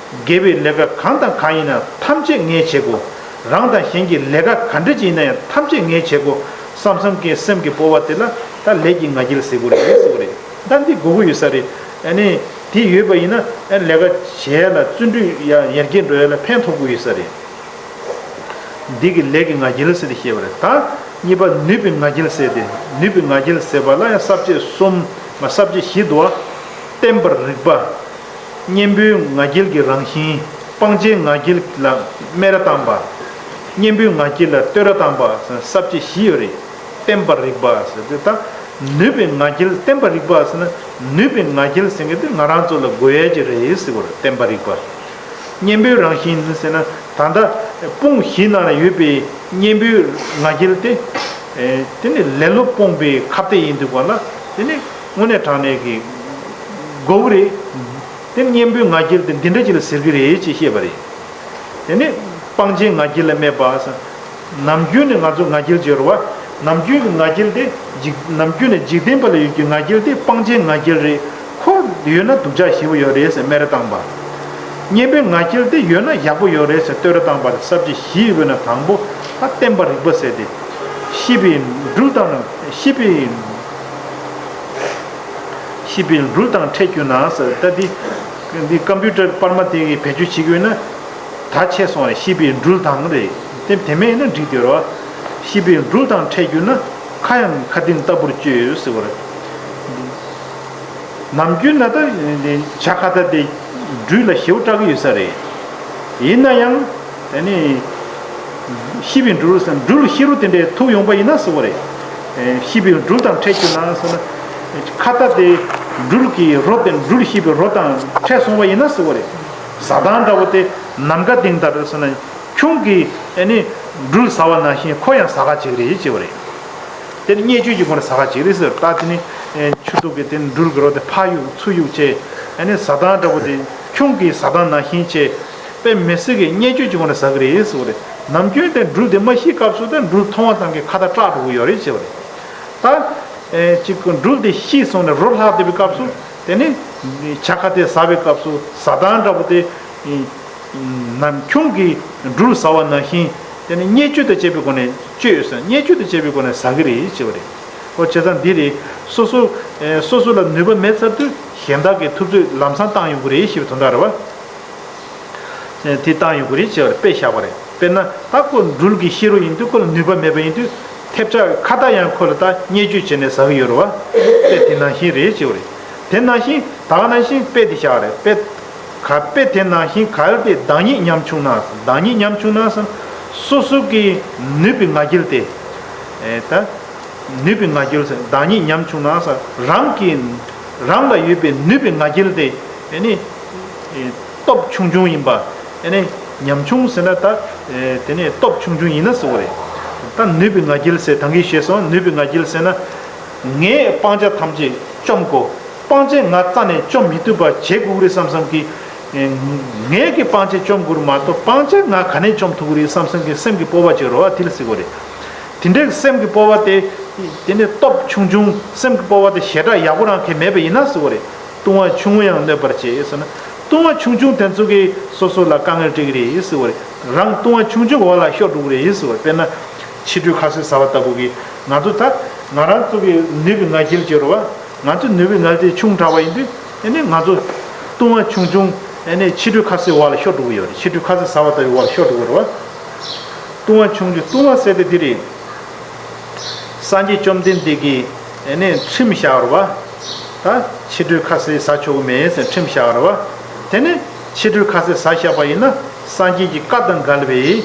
དགེ་བའི་ལས་ཀ་གང་དང་གང་ཡིན་ན་ཐམས་ཅད་ངས་བྱེད་དགོས། རང་དང་གཞན་གྱི་ལས་ཀ་ག་འདྲ་ཅིག་ཡིན་ན་ཡང་ཐམས་ཅད་ངས་བྱེད་དགོས་བསམ་བསམ་གྱི་སེམས་ཀྱི་སྤོབས་པ་དེ་ལ་ད་ལས་ཀྱི་ང་རྒྱལ་ཟེར་དགོས་རེད་ཟེར་བ་རེད། ད་འདི་དགོས་ཀྱི་ཡོད་ས་རེད། ཨ་ནི་དེ་ཡོད་པ་ཡིན་ན། ཨ། ལས་ཀ་བྱེད་ཡ་ལ་བརྩོན་འགྲུས་ཡ་ཡར་རྒྱས་འགྲོ་ཡ་ལ་ཕན་ཐོགས་ཀྱི་ཡོད་ས་རེད། འདི་གི་ལས་ཀྱི་ང་རྒྱལ་ཟེར་ཏེ་བཤད་པ་རེད། ད་གཉིས་པ་ནུས་པའི་ང་རྒྱལ་ཟེར་ཏེ། ནུས་པའི་ང་རྒྱལ་ཟེར་བ་ལ་ཡང་ས་བཅད་གསུམ། མ། ས་བཅད་བཞི་འདུག་བ། བརྟན་པར་རིགས་པ། གཉེན་པོའི་ང་རྒྱལ་གྱི་རང་བཞིན། སྤང་བྱའི་ང་རྒྱལ་ལ་སྨད་ར་བཏང་བ། གཉེན་པོའི་ང་རྒྱལ་ལ་བསྟོད་ར་བཏང་བ། ས་བཅད་བཞི་ཡོད་རེད། བརྟན་པར་རིགས་པ་ཟེར་ཏེ། ད་ནུས་པའི་ང་རྒྱལ། བརྟན་པར་རིགས་པ་ཟེར་ན། ནུས་པའི་ང་རྒྱལ་ཟེར་མཁན་དེ་ང་རང་ཚོ་ལ་དགོས་ཡ་ཅིག་རེད་ཟེར་བ་རེད། བརྟན་པར་རིགས་པ། གཉེན་པོའི་རང་བཞིན་ཟེར་ན། ད་ལྟ་དཔུང་བཞི་ནང་ལ་ཡོད་པའི་གཉེན་པོའི་ང་རྒྱལ་དེ། ཨེ། དེ་ནི་ལེ་ལོ་སྤོང་བའི་ཁ་གཏད་ཡིན་དུས་ག་ལ། དེ་ནི་དངོས་གནས་དྲང་གནས་ཀྱི་དགོས་ཀྱི་རེད། དེ་གཉེན་པོའི་ང་རྒྱལ་དེ་འདི་འདྲ་ཅིག་ལ་ཟེར་གྱི་རེད་ཅེས་བཤད་པ་རེད། དེ་ནི་སྤང་བྱའི་ང་རྒྱལ་ལ་སྨད་པ་ཟེར། ནམ་རྒྱུན་ནས་ང་ཚོ་ང་རྒྱལ་ཅིག་ཡོད་རེད་བ། ནམ་རྒྱུན་གྱི་ང་རྒྱལ་དེ་འཇིག་ནམ་རྒྱུན་ནས་འཇིག་རྟེན་པ་ལ་ཡོད་ཀྱི་ང་རྒྱལ་དེ་སྤང་བྱའི་ང་རྒྱལ་རེད། ཁོ་ཡོད་ན་སྡུག་ཅག་ཞེ་པོ་ཡོད་རེད་ཟེར་སྨད་ར་བཏང་བ། གཉེན་པོའི་ང་རྒྱལ་དེ་ཡོད་ན་ཡག་པོ་ཡོད་རེད་ཟེར་བསྟོད་ར་བཏང་བ་རེད། ས་བཅད་བཞི་ཡོད་ན་དང་པོ་ད་བརྟན་པ་རིགས་པ་ཟེར་ཏེ། ཤེས་པའི་འགྲུལ་དང་། ཤེས་པའི། ཤེས་པའི་འགྲུལ་དང་འཕྲད་གྱུར་ན་ཟེར། ད་འདི་འདི་ཀམ་པུ་ཊར་པར་མ་དེ་གི་བེད་སྤྱོད་བྱེད་དགོས་ན། ད་ཆད་སོང་རེད། ཤེས་པའི་འགྲུལ་དང་རེད། དེ་དེ་མེད་ན་འགྲིག་དེ་རོ། ཤེས་པའི་འགྲུལ་དང་འཕྲད་གྱུར་ན། ཁ་ཡང་ཁ་གདེངས་ལྟ་བུར་སྤྱོད་ཟེར་བ་རེད། ནམ་རྒྱུན་ན་ད་བྱ་ཁ་ད་དེ་སྦྲུལ་ལ་ཞེ་པོ་སྐྲག་གི་ཡོད་ས་རེད། ཡིན་ན་ཡང་། ཨ་ནི་ཤེས་པའི་འགྲུལ་ཟེར། སྦྲུལ་ཤེས་རབ་དེ་འདྲའི་ཐུག་ཡོང་པ་ཡིན་ན་ཟེར་བ་རེད། ཤེས་པའི་འགྲུལ་དང་འཕྲད་གྱུར་ན་ཟེར་ན། ཁ་ད་དེ་སྦྲུལ་གྱི་རོ་དེ། སྦྲུལ་ཤེས་པའི་རོ་དང་འཕྲད་སོང་བ་ཡིན་ན་ཟེར་བ་རེད། ཟ་སྟངས་འདྲ་བོ་དེ་ནམ་མཁའ་ལྡིང་ལྟར་ཟེར་ན། ཁྱུང་གིས་ཨ་ནི་སྦྲུལ་ཟ་བ་ནང་བཞིན་ཁོ་ཡང་ཟ་ག་བྱེད་ཀྱི་རེད་ཅེས་པ་རེད། དེ་ནི་བརྙས་བཅོས་ཀྱི་སྒོ་ནས་ཟ་ག་བྱེད་ཀྱི་རེད་ཟེར། ད་དེ་ནི་ཆུ་ཐུག་གི་དེ་ནི་སྦྲུལ་གྱི་རོ་དེ་ཕར་གཡུག་ཚུར་གཡུག་བྱས། ཨ་ནི་ཟ་སྟངས་འདྲ་བོ་དེ་ཁྱུང་གིས་ཟ་སྟངས་ནང་བཞིན་བྱས། དཔེ་མི་སྲིད་ཀྱི་བརྙས་བཅོས་ཀྱི་སྒོ་ནས་ཟ་གི་རེད་ཟེར་བ་རེད། ནམ་རྒྱུན་དེ་སྦྲུལ་དེ་མ་ཤི་སྐབས་སུ་དེ་སྦྲུལ་མཐོང་བ་ཙམ་གྱིས་ཁ་ད་སྐྲག་འགྲོ་གི་ཡོད་རེད་ཅེས་པ་རེད། ད་ཨེ་ཅིག་སྦྲུལ་དེ་ཤི་སོང་ནས་རོ་ལྷག་བསྡད་པའི་སྐབས་སུ། དེ་ནི་བྱ་ཁ་དེ་ཟ་བའི་སྐབས་སུ་ཟ་སྟངས་འདྲ་བོ་དེ། ནམ་ཁྱུང་གིས་སྦྲུལ་ཟ་བ་ནང་བཞིན། དེ་ནི་བརྙས་བཅོས་དང་བཅས་པའི་སྒོ་ནས་བཅོས་ཟེར། བརྙས་བཅོས་དང་བཅས་པའི་སྒོ་ནས་ཟ་གི་རེད་ཅེས་པ་རེད། ཨོ་བྱས་ཙང་འདི་རེད། སོ་སོ། ཨེ་སོ་སོ་ལ་ནུས་པ་མེད་ཚར་དུས་གཞན་དག་གིས་ཐུབ་ཚོད་ལམ་སང་བཏང་ཡོང་གི་རེད་ཞེས་པའི་དོན་དག་རེད་བ། དེ་བཏང་ཡོང་གི་རེད་ཅེས་པར་དཔེ་བཞག་པ་རེད། དཔེར་ན་ད་ཁོ་སྦྲུལ་གྱི་ཤེས་རབ་ཡིན་དུས་ཁོ་ལ་ནུས་པ་མེད་པ་ཡིན་དུས། ཐེབས་ཆག་ཁ་ད་ཡང་ཁོ་ལ་ད་བརྙས་བཅོས་བྱས་ནས་ཟ་གི་ཡོད་རེད་བ། དཔེ་དེ་ནང་བཞིན་རེད་ཅེས་པ་རེད། དེ་ནང་བཞིན་ད་ག་ནང་བཞིན་དཔེ་དེ་བཞག་རེད། དཔེ་ག་དཔེ་དེ་ནང་བཞིན་གལ་ཏེ་བདག་ཉིད་ཉམ་ཆུང་ན། བདག་ཉིད་ཉམ་ཆུང་ན་ཟེར། སོ་སོ་གི་ནུས་པའི་ང་རྒྱལ་དེ། ཨེ་ད། ནུས་པའི་ང་རྒྱལ་ཟེར། བདག་ཉིད་ཉམ་ཆུང་ན་ཟེར། རང་གི་རང་ལ་ཡོད་པའི་ནུས་པའི་ང་རྒྱལ་དེ། ཨེ་ནི་ཨེ་སྟོབས་ཆུང་ཆུང་ཡིན་པ། ཨེ་ནི་ཉམ་ཆུང་ཟེར་ན་ད། ཨེ་དེ་ནི་སྟོབས་ཆུང་ཆུང་ཡིན་ན་ཟེར་བ་རེད། ད་ནུས་པའི་ང་རྒྱལ་ཟེར། ད་གིན་བཤད་སོང་། ནུས་པའི་ང་རྒྱལ་ཟེར་ན། ངས་སྤང་བྱ་ཐམས་ཅད་བཅོམ་དགོས། སྤང་བྱ་ང་རྩ་ནས་བཅོམ་མི་ཐུབ་པ་བྱེད་དགོས་ཀྱི་རེད་བསམ་བསམ་གྱི། ངས་ཀྱི་སྤང་བྱ་བཅོམ་དགོས་རེད་མ་གཏོགས་སྤང་བྱ་ང་ག་ནས་བཅོམ་ཐུབ་ཀྱི་རེད་བསམ་བསམ་གྱི་སེམས་ཀྱི་སྤོབས་པ་ཅིག་རེད་བ། དེ་ལ་ཟེར་དགོས་རེད། དེ་འདྲའི་སེམས་ཀྱི་སྤོབས་པ་དེ། དེ་ནས་སྟོབས་ཆུང་ཆུང་སེམས་ཀྱི་སྤོབས་པ་དེ་ཞེ་དྲག་ཡག་པོ་རང་གི་མེད་པ་ཡིན་ན་ཟེར་དགོས་རེད། ལྟུང་བ་ཆུང་ངུ་ཡང་གནོད་པར་བྱེད་ཟེར་ན། ལྟུང་བ་ཆུང་ཆུང་དེ་ཚོ་གིས་སོ་སོ་ལ་དཀའ་ངལ་སྤྲད་ཀྱི་རེད་ཟེར་དགོས་རེད། རང་ལྟུང་བ་ཆུང་ཆུང་གི་འོག་ལ་ཤོར་འགྲོ་གི་རེད་ཟེར་དགོས་རེད། དཔེར་ན། ཕྱི་དྲོའི་ཁ་ཟས་ཟ་བ་ལྟ་བུ་གིས་ང་ཚོ་ད་ང་རང་ཚོ་གི་ནུས་པའི་ང་རྒྱལ་ཅིག་ཡོད་རེད་བ། ང་ཚོ་ནུས་པའི་ང་རྒྱལ་ཆུང་དྲགས་པ་ཡིན་དུས་ཨེ་ནི་ང་ཚོ་ལྟུང་བ་ཆུང་ཆུང་ཨེ་ནི་ཕྱི་དྲོའི་ཁ་ཟས་འོག་ལ་ཤོར་འགྲོ་གི་ཡོད་རེད། ཕྱི་དྲོའི་ཁ་ཟས་ཟ་བ་ལྟ་བུའི་འོག་ལ་ཤོར་འགྲོ་གི་རེད་བ། ལྟུང་བ་ཆུང་ཆུང་ལྟུང་བ་ཟེར་དེ་འདི་རེད། སངས་རྒྱས་བཅོམ་ལྡན་འདས་ཀྱིས་ཨེ་ནི་ཁྲིམས་བཞག་རེད་བ། ད་ཕྱི་དྲོའི་ཁ་ཟས་ཟ་ཆོག་གི་མེད་ཟེར་ཁྲིམས་བཞག་རེད་བ། དེ་ནི་ཕྱི་དྲོའི་ཁ་ཟས་ཟ་བཞག་པ་ཡིན་ན་སངས་རྒྱས་ཀྱི་བཀའ་དང་འགལ་བའི་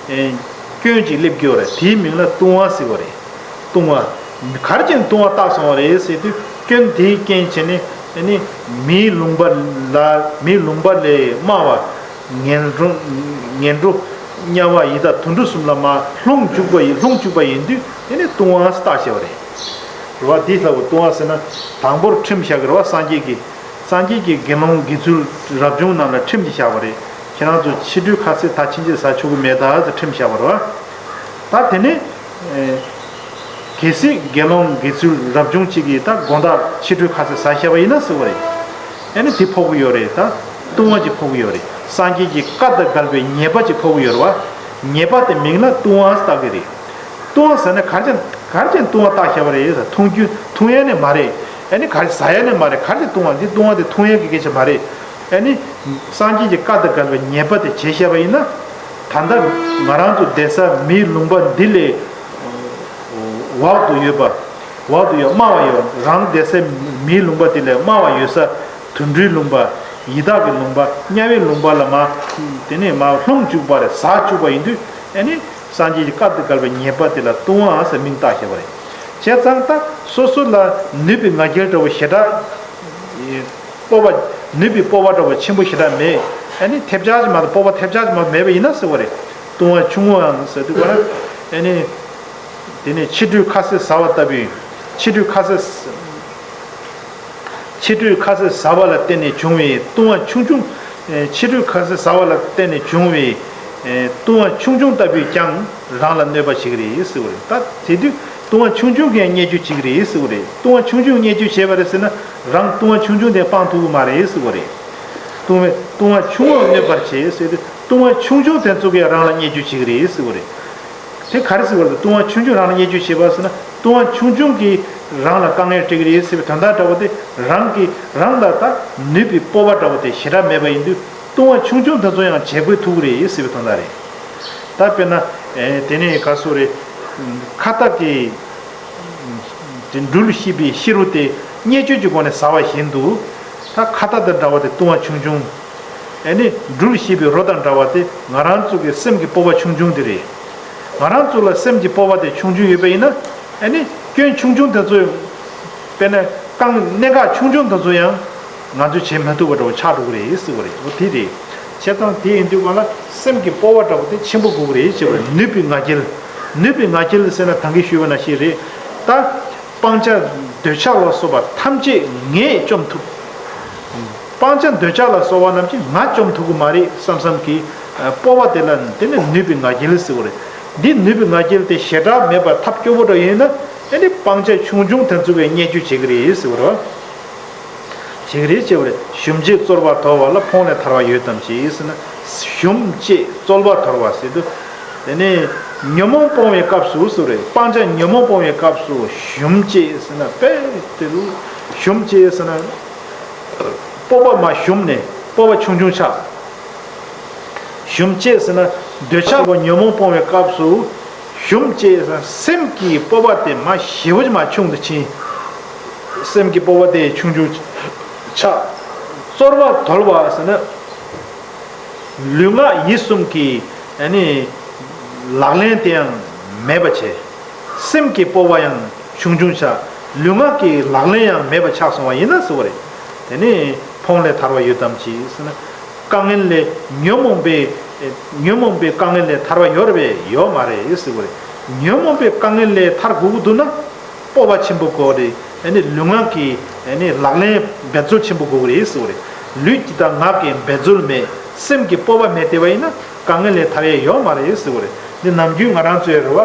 ཨེ་སྐྱོན་ཅིག་སླེབས་ཀྱི་ཡོད་རེད། དེའི་མིང་ལ་ལྟུང་བ་ཟེར་བ་རེད། ལྟུང་བ། ག་རེ་བྱས་ནས་ལྟུང་བ་བཏགས་སོང་བ་རེད་ཟེར་དུས་སྐྱོན་དེའི་རྐྱེན་བྱས་ནས་ཨེ་ནི་མིའི་ལུང་པ་ལ་མིའི་ལུང་པ་ལས་དམའ་བ། ངན་འགྲོ། ངན་འགྲོ། དམྱལ་བ་ཡི་དྭགས་དུད་འགྲོ་གསུམ་ལ་མར་ལྷུང་བཅུག་པ་ཡིན། ལྷུང་བཅུག་པ་ཡིན་དུས་དེ་ནི་ལྟུང་བ་བཏགས་བྱས་པ་རེད། རེད་བ། འདི་ལྟ་བུ་ལྟུང་བ་ཟེར་ན་དང་པོར་ཁྲིམས་བཞག་གི་རེད་བ། སངས་རྒྱས་ཀྱིས། སངས་རྒྱས་ཀྱིས་དགེ་སློང་དགེ་ཚུལ་རབ་བྱུང་རྣམས་ལ་ཁྲིམས་ཅིག་བཞག་པ་རེད། ཁྱེད་རང་ཚོ་ཕྱི་དྲོའི་ཁ་ཟས་ད་ཕྱིན་ཆད་ཟ་ཆོག་གི་མེད་ད་ཟེར་ཁྲིམས་བཞག་པ་རེད་བ། ད་དེ་ནི། གལ་སྲིད་དགེ་སློང་དགེ་ཚུལ་རབ་བྱུང་གཅིག་གིས་ད་དགོང་དག་ཕྱི་དྲོའི་ཁ་ཟས་ཟ་བཞག་པ་ཡིན་ན་ཟེར་བ་རེད། ཨ་ནི་དེ་ཕོག་གི་ཡོད་རེད། ད་ལྟུང་བ་ཅིག་ཕོག་གི་ཡོད་རེད། སངས་རྒྱས་ཀྱི་བཀའ་དང་འགལ་བའི་ཉེས་པ་ཅིག་ཕོག་གི་ཡོད་རེད་བ། ཉེས་པ་དེ་མིང་ལ་ལྟུང་བ་བཏགས་ཀྱི་རེད། ལྟུང་བ་ཟེར་ན་ག་རེ་བྱས་ག་རེ་བྱས་ལྟུང་བ་བཏགས་བཞག་པ་རེད་ཟེར། མཐོང་རྒྱུ་མཐོང་ཡ་ནི་མ་རེད། ཨ་ནི་ག་རེ་ཟ་ཡ་ནི་མ་རེད། ག་རེ་བྱས་ལྟུང་བ་འདི་ལྟུང་བ་དེ་མཐོང་ཡ་གི་སྐད་ཆ་མ་རེད། ཨ་ནི་སངས་རྒྱས་ཀྱི་བཀའ་དང་འགལ་བའི་ཉེས་པ་དེ་བྱས་བཞག་པ་ཡིན་ན། ད་ལྟ་ང་རང་ཚོ་བསྡད་ས་མིའི་ལུང་པ་འདི་ལས་འོག་ཏུ་ཡོད་པ། འོག་ཏུ་ཡོད་དམའ་བ་ཡོད། རང་བསྡད་ས་མིའི་ལུང་པ་འདི་ལས་དམའ་བ་ཡོད་ས། དུད་འགྲོའི་ལུང་པ། ཡི་དྭགས་ཀྱི་ལུང་པ། དམྱལ་བའི་ལུང་པ་ལ་མར་དེ་ནས་མར་ལྷུང་བཅུག་པ་རེད། ཟག་བཅུག་པ་ཡིན་དུས་ཨ་ནི་སངས་རྒྱས་ཀྱི་བཀའ་དང་འགལ་བའི་ཉེས་པ་དེ་ལ་ལྟུང་བ་ཟེར་མིང་བཏགས་བཞག་པ་རེད། བྱས་ཙང་ད་སོ་སོ་ལ་ནུས་པའི་ང་རྒྱལ་འདྲ་བོ་ཞེ་དྲག་སྤོབས་པ། ནུས་པའི་སྤོབས་པ་འདྲ་བོ་ཆེན་པོ་ཞེ་དྲག་མེད། ཨ་ནི་ཐེབས་ཆག་ཅིག་མ་གཏོགས་སྤོབས་པ་ཐེབས་ཆག་ཅིག་མ་གཏོགས་མེད་པ་ཡིན་ན་ཟེར་བ་རེད། ལྟུང་བ་ཆུང་ངུའམ་ཟེར་དུས་ག་རེ། ཨ་ནི། དེ་ནས་ཕྱི་དྲོའི་ཁ་ཟས་ཟ་བ་ལྟ་བུའི། ཕྱི་དྲོའི་ཁ་ཟས། ཕྱི་དྲོའི་ཁ་ཟས་ཟ་བ་ལ་བརྟེན་ནས་བྱུང་བའི་ལྟུང་བ་ཆུང་ཆུང་། ཨེ། ཕྱི་དྲོའི་ཁ་ཟས་ཟ་བ་ལ་བརྟེན་ནས་བྱུང་བའི། ཨེ། ལྟུང་བ་ཆུང་ཆུང་ལྟ་བུས་ཀྱང་རང་ལ་གནོད་པ་བྱེད་ཀྱི་རེད་ཟེར་བ་རེད། ད་དེ་དུས་ལྟུང་བ་ཆུང་ཆུང་གིས་ཡང་བརྙས་བཅོས་བྱེད་ཀྱི་རེད་ཟེར་བ་རེད། ལྟུང་བ་ཆུང་ཆུང་བརྙས་བཅོས་བྱས་པ་རེད་ཟེར་ན་རང་ལྟུང་བ་ཆུང་ཆུང་དེ་སྤང་ཐུབ་ཀྱི་མ་རེད་ཟེར་བ་རེད། ལྟུང་བ་ལྟུང་བ་ཆུང་བ་གནོད་པར་བྱེད་ཟེར་དུས་ལྟུང་བ་ཆུང་ཆུང་དེ་ཚོ་གིས་རང་ལ་བརྙས་བཅོས་བྱེད་ཀྱི་རེད་ཟེར་བ་རེད། དེ་ག་རེ་ཟེར་བ་རེད། ལྟུང་བ་ཆུང་ཆུང་རང་ལ་བརྙས་བཅོས་བྱེད་པ་ཟེར་ན་ལྟུང་བ་ཆུང་ཆུང་གིས་རང་ལ་དཀའ་ངལ་སྤྲད་ཀྱི་རེད་ཟེར་བའི་དོན་དག་འདྲ་བོ་དེ་རང་གིས་རང་ལ་ད་ནུས་པའི་སྤོབས་པ་འདྲ་བོ་དེ་ཞེ་དྲག་མེད་པ་ཡིན་དུས་ལྟུང་བ་ཆུང་ཆུང་དེ་ཚོ་ཡང་བྱེད་དགོས་ཐུག་གི་རེད་ཟེར་བའི་དོན་དག་རེད། ད་དཔེར་ན། ཨེ། དེ་ནས་ག་སོ་རེད། ཁ་བཏགས་ཀྱི། དེ་འབྲུལ་ཤེས་པའི་ཤེས་རབ་དེ་བརྙས་བཅོས་ཀྱི་སྒོ་ནས་ཟ་བ་བཞིན་དུ། ད་ཁ་བཏགས་དང་འདྲ་བ་དེ་ལྟུང་བ་ཆུང་ཆུང་། ཨེ་ནི་འབྲུལ་ཤེས་པའི་རོ་དང་འདྲ་བ་དེ་ང་རང་ཚོ་གི་སེམས་ཀྱི་སྤོབས་པ་ཆུང་ཆུང་དེ་རེད། ང་རང་ཚོ་ལ་སེམས་ཀྱི་སྤོབས་པ་དེ་ཆུང་ཆུང་ཡོད་པ་ཡིན་ན། ཨེ་ནི་སྐྱོན་ཆུང་ཆུང་དེ་ཚོ། དཔེར་ན་རྐང་གནད་འགག་ཆུང་ཆུང་དེ་ཚོ་ཡང་ང་ཚོས་བྱེད་མ་ཐུབ་པ་འདྲ་བོ་ཆགས་འགྲོ་གི་རེད་ཟེར་བ་རེད། འོ་དེ་རེད། བྱས་ཙང་དེ་ཡིན་དུས་གང་ལ་སེམས་ཀྱི་སྤོབས་པ་འདྲ་བོ་དེ་ཆེན་པོ་དགོས་ཀྱི་རེད་ཅེས་པ་རེད། ནུས་པའི་ང་རྒྱལ། ནུས་པའི་ང་རྒྱལ་ཟེར་ན་ད་གིན་ཞུས་པ་ནང་བཞིན་རེད། ད། སྤང་བྱ་འདོད་ཆགས་ལ་སོགས་པ་ཐམས་ཅད་ངས་བཅོམ་ཐུབ། སྤང་བྱ་འདོད་ཆགས་ལ་སོགས་པ་རྣམས་ཀྱིས་ང་བཅོམ་ཐུབ་ཀྱི་མ་རེད་བསམ་བསམ་གྱི་སྤོབས་པ་དེ་ལ་དེ་ནི་ནུས་པའི་ང་རྒྱལ་ཟེར་བ་རེད། འདི་ནུས་པའི་ང་རྒྱལ་དེ་ཞེ་དྲག་མེད་པར་ཐབས་སྐྱོ་པོ་འདྲ་ཡིན་ན་ཨེ་ནི་སྤང་བྱ་ཆུང་ཆུང་དེ་ཚོ་གིས་བརྙས་བཅོས་བྱེད་ཀྱི་རེད་ཟེར་བ་རེད། བྱེད་ཀྱི་རེད་ཅེས་པ་རེད། ཞུམ་བྱེད་རྩོལ་བ་དོར་བ་ལ་ཕོངས་ལས་ཐར་བ་ཡོད་དམ་ཅི་ཟེར་ན། ཞུམ་བྱེད་རྩོལ་བ་དོར་བ་ཟེར་དུས། དེ་ནས་ཉོན་མོངས་སྤོང་བའི་སྐབས་སུ་ཟེར་བ་རེད། སྤང་བྱ་ཉོན་མོངས་སྤོང་བའི་སྐབས་སུ་ཞུམ་བྱེད་ཟེར་ན་དཔེ་དེ་རུ་ཞུམ་བྱེད་ཟེར་ན། སྤོབས་པ་མར་ཞུམ་ནས་སྤོབས་པ་ཆུང་ཆུང་ཆགས། ཞུམ་བྱེད་ཟེར་ན་འདོད་ཆགས་པ་ཉོན་མོངས་སྤོང་བའི་སྐབས་སུ་ཞུམ་བྱེད་ཟེར་ན་སེམས་ཀྱི་སྤོབས་པ་དེ་མར་ཞེ་པོ་ཅིག་མར་ཆུང་དུ་ཕྱིན། སེམས་ཀྱི་སྤོབས་པ་དེ་ཆུང་ཆུང་ཆགས། རྩོལ་བ་དོར་བ་ཟེར་ན། ལུས་ངག་ཡིད་གསུམ་གྱི་ཨ་ནི་ལག་ལེན་དེ་ཡང་མེད་པ་བྱས། སེམས་ཀྱི་སྤོབས་པ་ཡང་ཆུང་ཆུང་ཆགས། ལུས་ངག་གི་ལག་ལེན་ཡང་མེད་པ་ཆགས་སོང་བ་ཡིན་ན་ཟེར་བ་རེད། དེ་ནི་ཕོངས་ལས་ཐར་བ་ཡོད་དམ་ཅི་ཟེར་ན། དཀའ་ངལ་ལས་ཉོན་མོངས་པའི་ཉོན་མོངས་པའི་དཀའ་ངལ་ལས་ཐར་བ་ཡོད་རེད་པས། ཡོད་མ་རེད་ཟེར་བ་རེད། ཉོན་མོངས་པའི་དཀའ་ངལ་ལས་ཐར་དགོས་ཀྱི་འདུག་ན། སྤོབས་པ་ཆེན་པོ་དགོས་རེད། ཨ་ནི་ལུས་ངག་གི་ཨ་ནི་ལག་ལེན་འབད་རྩོལ་ཆེན་པོ་དགོས་ཀྱི་རེད་ཟེར་བ་རེད། ལུས་ཀྱི་དང་ངག་གི་འབད་རྩོལ་མེད། སེམས་ཀྱི་སྤོབས་པ་མེད་དེ་བ་ཡིན་ན་དཀའ་ངལ་ལས་ཐར་ཡས་ཡོད་མ་རེད་ཟེར་བ་རེད། འདི་ནམ་རྒྱུན་ང་རང་ཚོའི་རེད་བ།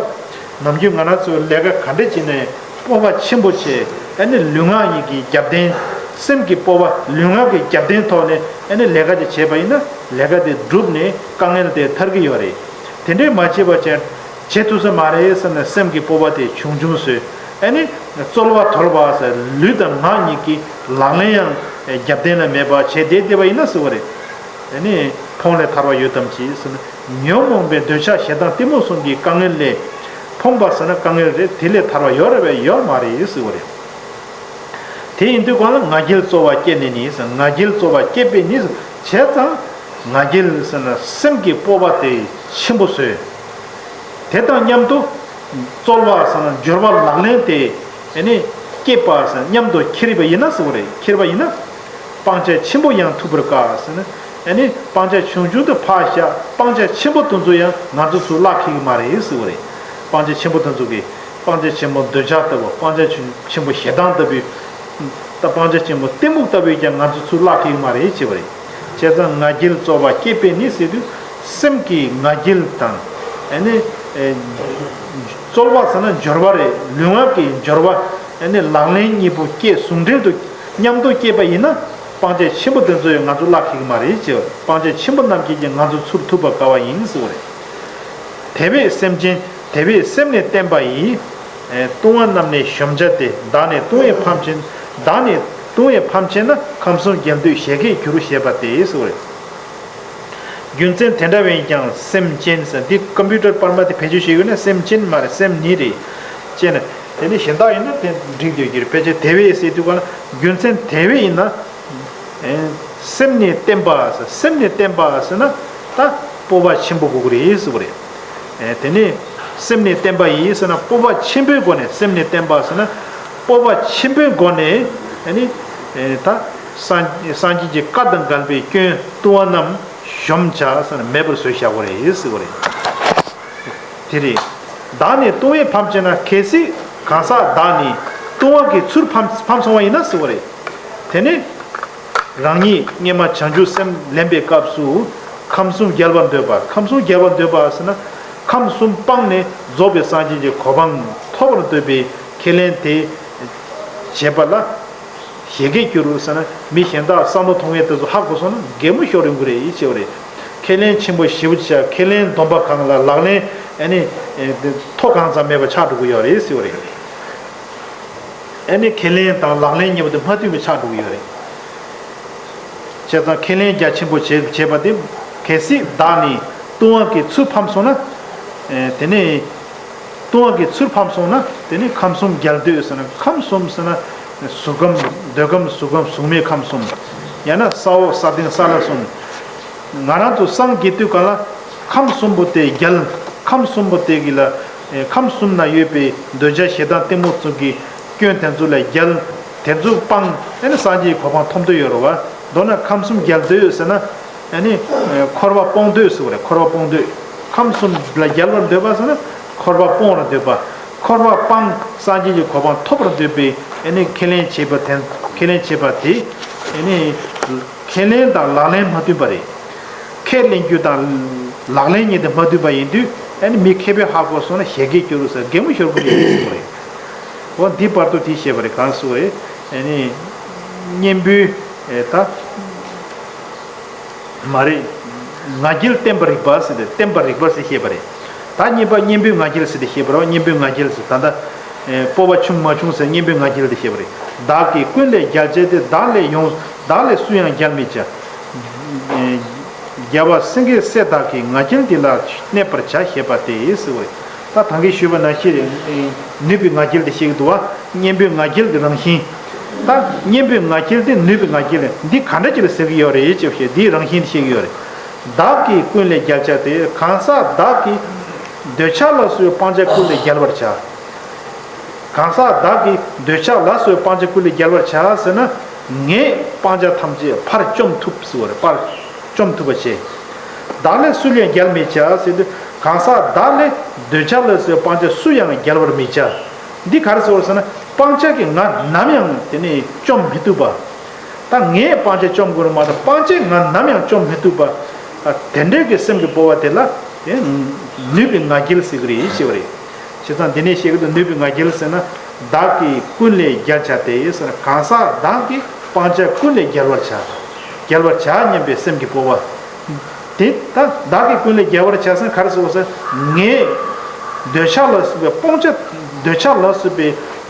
ནམ་རྒྱུན་ང་རང་ཚོའི་ལས་ཀ་ག་འདྲ་བྱས་ནས་སྤོབས་པ་ཆེན་པོ་བྱས། ཨ་ནི་ལུས་ངག་གཉིས་ཀྱི་རྒྱབ་རྟེན། སེམས་ཀྱི་སྤོབས་པ་ལུས་ངག་གི་རྒྱབ་རྟེན་ཐོག་ནས་ཨ་ནི་ལས་ཀ་དེ་བྱས་པ་ཡིན་ན་ལས་ཀ་དེ་འགྲུབ་ནས་དཀའ་ངལ་དེ་ཐར་གྱི་ཡོད་རེད། དེ་འདྲས་མ་བྱས་པ་བྱས། བྱེད་ཐུབ་ས་མ་རེད་བསམ་ནས་སེམས་ཀྱི་སྤོབས་པ་དེ་ཆུང་ཆུང་བཟོས། ཨ་ནི་རྩོལ་བ་དོར་བ་ཟེར་ལུས་དང་ངག་གཉིས་ཀྱི་ལག་ལེན་ཡང་རྒྱབ་རྟེན་ལ་མེད་པ་བྱས་བསྡད་བསྡད་པ་ཡིན་ན་ཟེར་བ་རེད། ཨ་ནི་ཕོངས་ལས་ཐར་བ་ཡོད་དམ་ཅི་ཟེར་ན། ཉོན་མོངས་པའི་འདོད་ཆགས་ཞེ་སྡང་གཏི་མུག་གསུམ་གྱི་དཀའ་ངལ་ལས་ཕོངས་པ་ཟེར་ན་དཀའ་ངལ་རེད། དེ་ལས་ཐར་བ་ཡོད་རེད་པས་ཡོད་མ་རེད་ཟེར་བ་རེད། དེ་ཡིན་དུས་གང་ལ་ང་རྒྱལ་རྩོལ་བ་སྐྱེས་ནས་ནི་ཟེར། ང་རྒྱལ་རྩོལ་བ་སྐྱེས་པས་ནི་ཟེར། བྱས་ཙང་ང་རྒྱལ་ཟེར་ན་སེམས་ཀྱི་སྤོབས་པ་དེ་ཆེན་པོ་བཟོས། དེ་དང་མཉམ་དུ་རྩོལ་བ་ཟེར་ན་སྦྱོར་བ་ལག་ལེན་དེ་ཨ་ནི་སྐྱེས་པ་ཟེར་མཉམ་དུ་ཁྱེར་བ་ཡིན་ན་ཟེར་བ་རེད། ཁྱེར་བ་ཡིན་ན་སྤང་བྱ་ཆེན་པོ་ཡང་ཐུབ་པར་དཀའ་ཟེར་ན། ཨ་ནི་སྤང་བྱ་ཆུང་ཆུང་དུ་ཕར་བཞག། སྤང་བྱ་ཆེན་པོ་དེ་ཚོ་ཡང་ང་ཚོ་ཚུར་བརླག་ཁེག་གི་མ་རེད་ཟེར་བ་རེད། སྤང་བྱ་ཆེན་པོ་དེ་ཚོ་གི་སྤང་བྱ་ཆེན་པོ་འདོད་ཆགས་ལྟ་བུ། སྤང་བྱ་ཆེན་པོ་ཞེ་སྡང་ལྟ་བུའི། ད་སྤང་བྱ་ཆེན་པོ་གཏི་མུག་ལྟ་བུའི་ཀྱང་ང་ཚོ་ཚུར་བརླག་ཁེག་གི་མ་རེད་ཅེས་པ་རེད། བྱས་ཙང་ང་རྒྱལ་རྩོལ་བ་སྐྱེས་པས་ནི་ཟེར་དུས་སེམས་ཀྱི་ང་རྒྱལ་དང་། ཨ་ནི་ཨེ་རྩོལ་བ་ཟེར་ན་སྦྱོར་བ་རེད། ལུས་ངག་གི་སྦྱོར་བ། ཨ་ནི་ལག་ལེན་གཉིས་པོ་སྐྱེས་ཟུང་འབྲེལ་དུ་མཉམ་དུ་སྐྱེས་པ་ཡིན་ན་སྤང་བྱ་ཆེན་པོ་དེ་ཚོ་ཡང་ང་ཚོ་བརླག་ཁེག་གི་མ་རེད་ཅེས། སྤང་བྱ་ཆེན་པོ་རྣམས་ཀྱིས་ཀྱང་ང་ཚོ་ཚུར་ཐུབ་པར་དཀའ་བ་ཡིན་ཟེར་བ་རེད། དེ་བས་སེམས་ཅན། དེ་བས་སེམས་ནི་བརྟན་པ་ཡིས། ལྟུང་བ་རྣམས་ནི་གཞོམ་བྱ་སྟེ། བདག་ནི་ལྟུང་བས་ཕམ་བྱས། བདག་ནི་ལྟུང་བས་ཕམ་བྱས་ན། ཁམས་གསུམ་རྒྱལ་འདོད་ཞལ་གྱིས་བསྒྱུར་ཞེས་པ་སྟེ་ཟེར་བ་རེད། རྒྱུ་མཚན་དེ་འདྲ་བས་ཀྱང་སེམས་ཅན་ཟེར། འདི་ཀམ་པུ་ཊར་པར་མ་དེ་བེད་སྤྱོད་བྱེད་ཡོད་ན་སེམས་ཅན་མ་རེད། སེམས་ནི་རེད། ཅེ་ན། དེ་ནི་གཞན་དག་ཡིན་ན་དེ་འགྲིག་འདོད་ཀྱི་རེད། ཕལ་ཆེར་དེ་བས་ཟེར་དུས་ག་ལ་རྒྱུ་མཚན་དེ་བས་ཡིན་ན། ཨེ། སེམས་ནི་བརྟན་པ་ཟེར། སེམས་ནི་བརྟན་པ་ཟེར་ན་ད་སྤོབས་པ་ཆེན་པོ་དགོས་ཀྱི་རེད་ཟེར་བ་རེད། ཨེ། དེ་ནི་སེམས་ནི་བརྟན་པ་ཡིས་ཟེར་ན་སྤོབས་པ་ཆེན་པོའི་སྒོ་ནས། སེམས་ནི་བརྟན་པ་ཟེར་ན་སྤོབས་པ་ཆེན་པོའི་སྒོ་ནས། ཨེ་ནི། ཨེ། ད་སངས་སངས་རྒྱས་ཀྱི་བཀའ་དང་འགལ་བའི་སྐྱོན་ལྟུང་བ་རྣམས་གཞོམ་བྱ་ཟེར་ན་མེད་པར་བཟོས་བཞག་པ་རེད་ཟེར་བ་རེད། དེ་རེད། བདག་ནི་ལྟུང་བས་ཕམ་བྱས་ན། གལ་སྲིད་གང་ཟག་བདག་ནི་ལྟུང་བ་གིས་ཚུར་ཕམ་ཕམ་སོང་བ་ཡིན་ན་ཟེར་བ་རེད། དེ་ནི། རང་ཉིད་སྔོན་མ་བྱང་ཆུབ་སེམས་ལེན་པའི་སྐབས་སུ་ཁམས་གསུམ་རྒྱལ་བར་འདོད་པ། ཁམས་གསུམ་རྒྱལ་བར་འདོད་པ་ཟེར་ན་ཁམས་གསུམ་སྤངས་ནས་རྫོགས་པའི་སངས་རྒྱས་ཀྱི་གོ་འཕང་ཐོབ་པར་འདོད་པའི་ཁས་ལེན་དེ་བྱེད་པ་ལ་ཞལ་གྱིས་བསྒྱུར་ཟེར་ན། མི་གཞན་དག་བསམ་བློ་གཏོང་མཁན་དེ་ཚོ་ཧ་གོ་སོང་ན་གད་མོ་ཤོར་ཡོང་གི་རེད་ཅེས་པ་རེད། ཁས་ལེན་ཆེན་པོ་ཞེ་པོ་ཅིག་བྱས། ཁས་ལེན་སྡོམ་པ་གང་ལ་ལག་ལེན་ཨ་ནི་མཐོ་གང་ཙམ་མེད་པ་ཆགས་འགྲོ་གི་ཡོད་རེད་ཟེར་བ་རེད། ཨ་ནི་ཁས་ལེན་དང་ལག་ལེན་གཉིས་པོ་དེ་མ་མཐུན་པ་ཆགས་འགྲོ་གི་ཡོད་རེད། བྱས་ཙང་ཁས་ལེན་རྒྱ་ཆེན་པོ་བྱས་བྱས་པ་དེ། གལ་སྲིད་བདག་ནི་ལྟུང་བ་གིས་ཚུར་ཕམ་སོང་ན། ཨེ། དེ་ནི་ལྟུང་བ་གིས་ཚུར་ཕམ་སོང་ན་དེ་ནི་ཁམས་གསུམ་རྒྱལ་འདོད་ཟེར་ན། ཁམས་གསུམ་ཟེར་ན་གཟུགས་ཁམས། འདོད་ཁམས། གཟུགས་ཁམས། གཟུགས་མེད་ཁམས་གསུམ། ཡང་ན་ས་འོག་ས་སྟེང་ས་བླ་གསུམ། ང་རང་ཚོ་སངས་རྒྱས་དུས་ག་ལ་ཁམས་གསུམ་པོ་དེ་རྒྱལ། ཁམས་གསུམ་པོ་དེ་གི་ལ། ཨེ། ཁམས་གསུམ་ན་ཡོད་པའི་འདོད་ཆགས་ཞེ་སྡང་གཏི་མུག་ཚོ་གི་སྐྱོན་དེ་ཚོ་ལས་རྒྱལ། དེ་ཚོ་སྤངས། ཨེ་ནི་སངས་རྒྱས་ཀྱི་གོ་འཕང་ཐོབ་འདོད་ཡོད་རེད་བ། མདོར་ན་ཁམས་གསུམ་རྒྱལ་འདོད་ཟེར་ན། ཨེ་ནི་འཁོར་བ་སྤོང་འདོད་ཟེར་བ་རེད། འཁོར་བ་སྤོང་འདོད། ཁམས་གསུམ་ལ་རྒྱལ་བར་འདོད་པ་ཟེར་ན་འཁོར་བ་སྤོང་བར་འདོད་པ། འཁོར་བ་སྤངས་སངས་རྒྱས་ཀྱི་གོ་འཕང་ཐོབ་པར་འདོད་པའི་ཨེ་ནི་ཁས་ལེན་བྱེད་པ་དེ། ཁས་ལེན་བྱེད་པ་དེ་ཨེ་ནི། ཁས་ལེན་དང་ལག་ལེན་མ་མཐུན་པ་རེད། ཁས་ལེན་རྒྱུ་དང་ལག་ལེན་གཉིས་དེ་མ་མཐུན་པ་ཡིན་དུས་ཨ་ནི་མི་མཁས་པས་ཧ་གོ་སོང་ན་ཞལ་གྱིས་བསྒྱུར་ཟེར། གད་མོ་ཤོར་གི་རེད་ཟེར་བ་རེད། འོ་འདི་བར་དུ་དེ་བཤད་པ་རེད། གང་ཟེར་བ་རེད། ཨ་ནི་གཉེན་པོའི་ཨེ་ད་མ་རེད། ང་རྒྱལ་བརྟན་པར་རིགས་པ་ཟེར་ཏེ། བརྟན་པར་རིགས་པ་ཟེར་བཤད་པ་རེད། ད་གཉིས་པ་གཉེན་པོའི་ང་རྒྱལ་ཟེར་ཏེ་བཤད་པ་རེད། གཉེན་པོའི་ང་རྒྱལ་ཟེར། ད་ལྟ་ཨེ་སྤོབས་པ་ཆུང་མ་ཆུང་ཟེར་གཉེན་པོའི་ང་རྒྱལ་དེ་བཤད་པ་རེད། བདག་གིས་ཀུན་ལས་རྒྱལ་བྱས་ཏེ། བདག་ལས་ཡོངས། བདག་ལས་སུ་ཡང་རྒྱལ་མི་བྱ། རྒྱལ་བ་སེང་གེའི་སྲས་དག་གིས། ང་རྒྱལ་འདི་ལ་གནས་པར་བྱ་ཞེས་པ་སྟེ་ཟེར་བ་རེད། ད་ད་གིན་ཞུས་པ་ནང་བཞིན་རེད། ནུས་པའི་ང་རྒྱལ་དེ་བཤད་ཀྱི་འདུག་བ། གཉེན་པོའི་ང་རྒྱལ་གྱི་རང་བཞིན། ད་གཉེན་པོའི་ང་རྒྱལ་དེ་ནུས་པའི་ང་རྒྱལ་འདི་ག་འདྲ་ཅིག་ལ་ཟེར་གྱི་ཡོད་རེད་ཅེས་བཤད། འདིའི་རང་བཞིན་དེ་བཤད་ཀྱི་ཡོད་རེད། བདག་གིས་ཀུན་ལས་རྒྱལ་བྱ་སྟེ། གང་ཟག་བདག་གིས་འདོད་ཆགས་ལ་སོགས་པའི་སྤང་བྱ་ཀུན་ལས་རྒྱལ་བར་བྱ། གང་ཟག་བདག་གིས་འདོད་ཆགས་ལ་སོགས་པའི་སྤང་བྱ་ཀུན་ལས་རྒྱལ་བར་བྱ་ཟེར་ན། ངས་སྤང་བྱ་ཐམས་ཅད་ཕར་བཅོམ་ཐུབ་ཟེར་བ་རེད། ཕར་བཅོམ་ཐུབ་པ་བྱས། བདག་ལས་སུ་ཡང་རྒྱལ་མི་བྱ་ཟེར་དུས། གང་ཟག་བདག་ལས་འདོད་ཆགས་ལ་སོགས་པའི་སྤང་བྱ་སུ་ཡང་རྒྱལ་བར་མི་བྱ། འདི་ག་རེ་ཟེར་བ་ཟེར་ན། སྤང་བྱ་གིས་ང་ནམ་ཡང་དེ་ནས་བཅོམ་མི་ཐུབ་པ། ད་ངས་སྤང་བྱ་བཅོམ་དགོས་རེད་མ་གཏོགས་སྤང་བྱས་ང་ནམ་ཡང་བཅོམ་མི་ཐུབ་པ། ཨ། དེ་འདྲའི་གི་སེམས་ཀྱི་སྤོབས་པ་དེ་ལ་དེ་ནུས་པའི་ང་རྒྱལ་ཟེར་གི་རེད་ཞེས་པ་རེད། བྱས་ཙང་འདི་ནས་བཤད་གི་འདུག་ནུས་པའི་ང་རྒྱལ་ཟེར་ན། བདག་གིས་ཀུན་ལས་རྒྱལ་བྱ་སྟེ་ཟེར་ན། གང་ཟག་བདག་གིས་སྤང་བྱ་ཀུན་ལས་རྒྱལ་བར་བྱ། རྒྱལ་བར་བྱ་སྙམ་པའི་སེམས་ཀྱི་སྤོབས་པ། དེ་ད་བདག་གིས་ཀུན་ལས་རྒྱལ་བར་བྱ་ཟེར་ན་ག་རེ་ཟེར་བ་ཟེར་ན། ངས་འདོད་ཆགས་ལ་སོགས་པའི་སྤང་བྱ། འདོད་ཆགས་ལ་སོགས་པའི་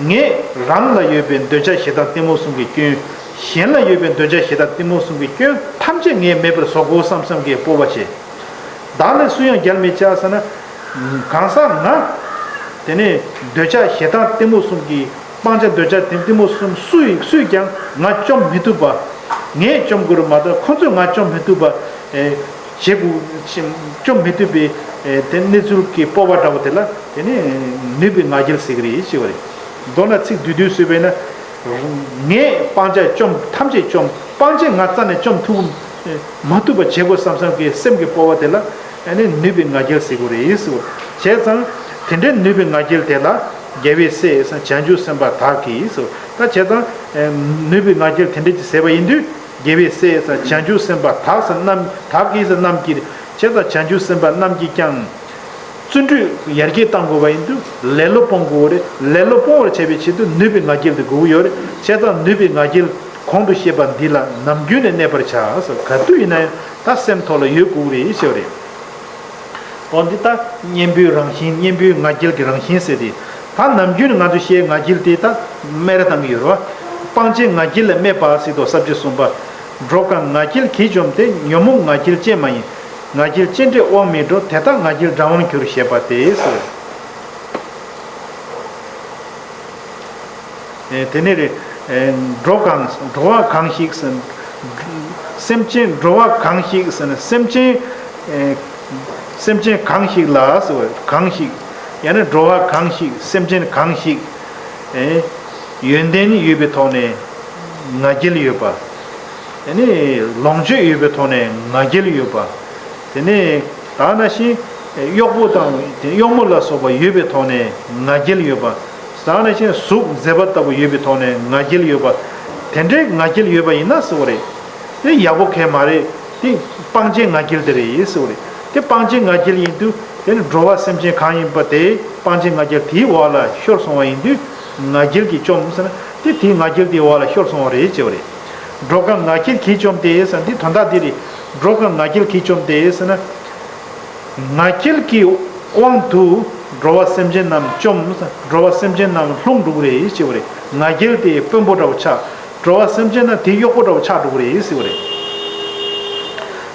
ངས་རང་ལ་ཡོད་པའི་འདོད་ཆགས་ཞེ་སྡང་གཏི་མུག་གསུམ་གྱི་སྐྱོན། གཞན་ལ་ཡོད་པའི་འདོད་ཆགས་ཞེ་སྡང་གཏི་མུག་གསུམ་གྱི་སྐྱོན་ཐམས་ཅད་ངས་མེད་པར་བཟོ་དགོས་བསམ་བསམ་གྱི་སྤོབས་པ་བྱེད། བདག་ལས་སུ་ཡང་རྒྱལ་མི་བྱ་ཟེར་ན། གང་ཟག་ང་། དེ་ནས་འདོད་ཆགས་ཞེ་སྡང་གཏི་མུག་གསུམ་གྱི་སྤང་བྱ་འདོད་ཆགས་དེ་གཏི་མུག་གསུམ་སུས་སུས་ཀྱང་ང་བཅོམ་མི་ཐུབ་པ། ངས་བཅོམ་དགོས་རེད་མ་གཏོགས་ཁོ་ཚོས་ང་བཅོམ་མི་ཐུབ་པ། ཨེ། བྱེད་དགོས། བཅོམ་མི་ཐུབ་པའི། ཨེ། དེ་གནས་ཚུལ་གྱི་སྤོབས་པ་འདྲ་བོ་དེ་ལ་དེ་ནི་ནུས་པའི་ང་རྒྱལ་ཟེར་གྱི་རེད་ཅེས་པ་རེད། མདོར་ན་ཚིག་བསྡུས་བསྡུས་བཟོས་པས་ན། ངས་སྤང་བྱ་བཅོམ། ཐམས་ཅད་བཅོམ། སྤང་བྱས་ང་རྩ་ནས་བཅོམ་ཐུབ། མ་ཐུབ་པ་བྱེད་དགོས་བསམ་བསམ་གྱི་སེམས་ཀྱི་སྤོབས་པ་དེ་ལ་ཨ་ནི་ནུས་པའི་ང་རྒྱལ་ཟེར་དགོས་རེད་ཟེར། བྱས་ཙང་དེ་འདྲའི་ནུས་པའི་ང་རྒྱལ་དེ་ལ་རྒྱལ་བའི་སྲས་ཟེར་བྱང་ཆུབ་སེམས་དཔའ་དག་གིས་ཟེར། ད་བྱས་ཙང་ནུས་པའི་ང་རྒྱལ་དེ་འདྲ་ཅིག་ཟེར་བ་ཡིན་དུས། རྒྱལ་བའི་སྲས་ཟེར་བྱང་ཆུབ་སེམས་དཔའ་དག་ཟེར་རྣམས། དག་གིས་ཟེར་རྣམས་ཀྱིས། བྱས་ཙང་བྱང་ཆུབ་སེམས་དཔའ་རྣམས་ཀྱིས་ཀྱང་། བརྩོན་འགྲུས་ཡར་རྒྱས་གཏང་དགོས་པ་ཡིན་དུས་ལེ་ལོ་སྤོང་དགོས་རེད། ལེ་ལོ་སྤོང་བར་བྱ་བའི་ཆེད་དུ་ནུས་པའི་ང་རྒྱལ་དེ་དགོས་ཀྱི་ཡོད་རེད། བྱས་ཙང་ནུས་པའི་ང་རྒྱལ་གོང་དུ་བཤད་པ་འདི་ལ་ནམ་རྒྱུན་ནས་གནས་པར་བྱ་ཟེར། ག་དུས་ཡིན་ན་ཡང་ད་སེམས་ཐོག་ལ་ཡོད་དགོས་རེད་ཞེས་པ་རེད། འོ་འདི་ལྟ་གཉེན་པོའི་རང་བཞིན། གཉེན་པོའི་ང་རྒྱལ་གྱི་རང་བཞིན་ཟེར་ཏེ། ད་ནམ་རྒྱུན་ང་ཚོས་བཤད་ང་རྒྱལ་དེ་ད་སྨད་ར་བཏང་གི་ཡོད་རེད་བ། སྤང་བྱའི་ང་རྒྱལ་ལས་སྨད་པ་ཟེར་དོ། ས་བཅད་གསུམ་པ། འགྲོ་གང་ང་རྒྱལ་གྱིས་བཅོམ་སྟེ། ཉོན་མོངས་ང་རྒྱལ་ཅན་མ་ཡིན། ང་རྒྱལ་ཅན་འདྲེས་དབང་མེད་འགྲོ། དེ་དག་ང་རྒྱལ་དགྲ་དབང་གྱུར་ཞེས་པ་སྟེ་ཟེར། ཨེ། དེ་ནས་རེད། ཨེ། འགྲོ་གང་། འགྲོ་བ་གང་ཞིག་ཟེར། སེམས་ཅན། འགྲོ་བ་གང་ཞིག་ཟེར་ན་སེམས་ཅན། ཨེ། སེམས་ཅན་གང་ཞིག་ལ་ཟེར་བ། གང་ཞིག་ཡང་ན་འགྲོ་བ་གང་ཞིག་སེམས་ཅན་གང་ཞིག་ཨེ། ཡོན་ཏན་ཡོད་པའི་ཐོག་ནས་ང་རྒྱལ་ཡོད་པ། དེ་ནས་ལོངས་སྤྱོད་ཡོད་པའི་ཐོག་ནས་ང་རྒྱལ་ཡོད་པ། དེ་ནས་ད་ནང་བཞིན་གཡོག་པོ་དང་གཡོག་མོ་ལ་སོགས་པ་ཡོད་པའི་ཐོག་ནས་ང་རྒྱལ་ཡོད་པ། ད་ནང་བཞིན་གཟུགས་མཛེས་པ་ལྟ་བུ་ཡོད་པའི་ཐོག་ནས་ང་རྒྱལ་ཡོད་པ། དེ་འདྲའི་ང་རྒྱལ་ཡོད་པ་ཡིན་ན་ཟེར་བ་རེད། དེ་ཡག་པོ་གང་ཡང་མ་རེད། དེ་སྤང་བྱའི་ང་རྒྱལ་དེ་རེད་ཟེར་བ་རེད། དེ་སྤང་བྱའི་ང་རྒྱལ་ཡིན་དུས་དེ་ནི་འགྲོ་བ་སེམས་ཅན་གང་ཡིན་པ་དེ་སྤང་བྱའི་ང་རྒྱལ་དེའི་འོག་ལ་ཤོར་སོང་བ་ཡིན་དུས་ང་རྒྱལ་གྱིས་བཅོམ་ཟེར་ན་དེ་དེའི་ང་རྒྱལ་དེའི་འོག་ལ་ཤོར་སོང་བ་རེད་ཅེས་པ་རེད། འགྲོ་གང་ང་རྒྱལ་གྱིས་བཅོམ་སྟེ་ཟེར་ན་དེ་དོན་དག་དེ་རེད། འགྲོ་གང་ང་རྒྱལ་གྱིས་བཅོམ་སྟེ་ཟེར་ན། ང་རྒྱལ་གྱི་དབང་དུ་འགྲོ་བ་སེམས་ཅན་རྣམས་བཅོམ། འགྲོ་བ་སེམས་ཅན་རྣམས་ལྷུང་འགྲོ་གི་རེད་ཅེས་པ་རེད། ང་རྒྱལ་དེ་དཔོན་པོ་འདྲ་བོ་ཆགས། འགྲོ་བ་སེམས་ཅན་རྣམས་དེའི་གཡོག་པོ་འདྲ་བོ་ཆགས་འགྲོ་གི་རེད་ཟེར་བ་རེད།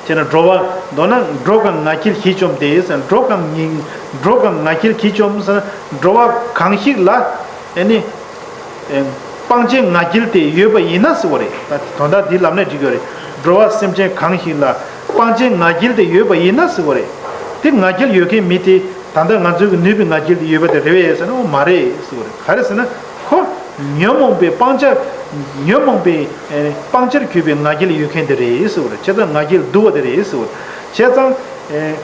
བྱས་ན་འགྲོ་བ། མདོར་ན་འགྲོ་གང་ང་རྒྱལ་གྱིས་བཅོམ་སྟེ་ཟེར། འགྲོ་གང་ཉིད། འགྲོ་གང་ང་རྒྱལ་གྱིས་བཅོམ་ཟེར་ན་འགྲོ་བ་གང་ཞིག་ལ། ཨེ་ནི། ཨེ། སྤང་བྱའི་ང་རྒྱལ་དེ་ཡོད་པ་ཡིན་ན་ཟེར་བ་རེད། ད་དོན་དག་འདི་ལབ་ན་འགྲིག་གི་རེད། འགྲོ་བ་སེམས་ཅན་གང་ཞིག་ལ་སྤང་བྱའི་ང་རྒྱལ་དེ་ཡོད་པ་ཡིན་ན་ཟེར་བ་རེད། དེ་ང་རྒྱལ་ཡོད་མཁན་མི་དེ་ད་ལྟ་ང་ཚོའི་གི་ནུས་པའི་ང་རྒྱལ་དེ་ཡོད་པ་དེ་རེད་པས་ཟེར་ན་འོ་མ་རེད་ཟེར་བ་རེད། ག་རེ་ཟེར་ན་ཁོ་ཉོན་མོངས་པའི་སྤང་བྱ། ཉོན་མོངས་པའི་ཨེ་སྤང་བྱར་གྱུར་པའི་ང་རྒྱལ་ཡོད་མཁན་དེ་རེད་ཟེར་བ་རེད། བྱས་ཙང་ང་རྒྱལ་དུ་བ་དེ་རེད་ཟེར་བ་རེད། བྱས་ཙང་ཨེ།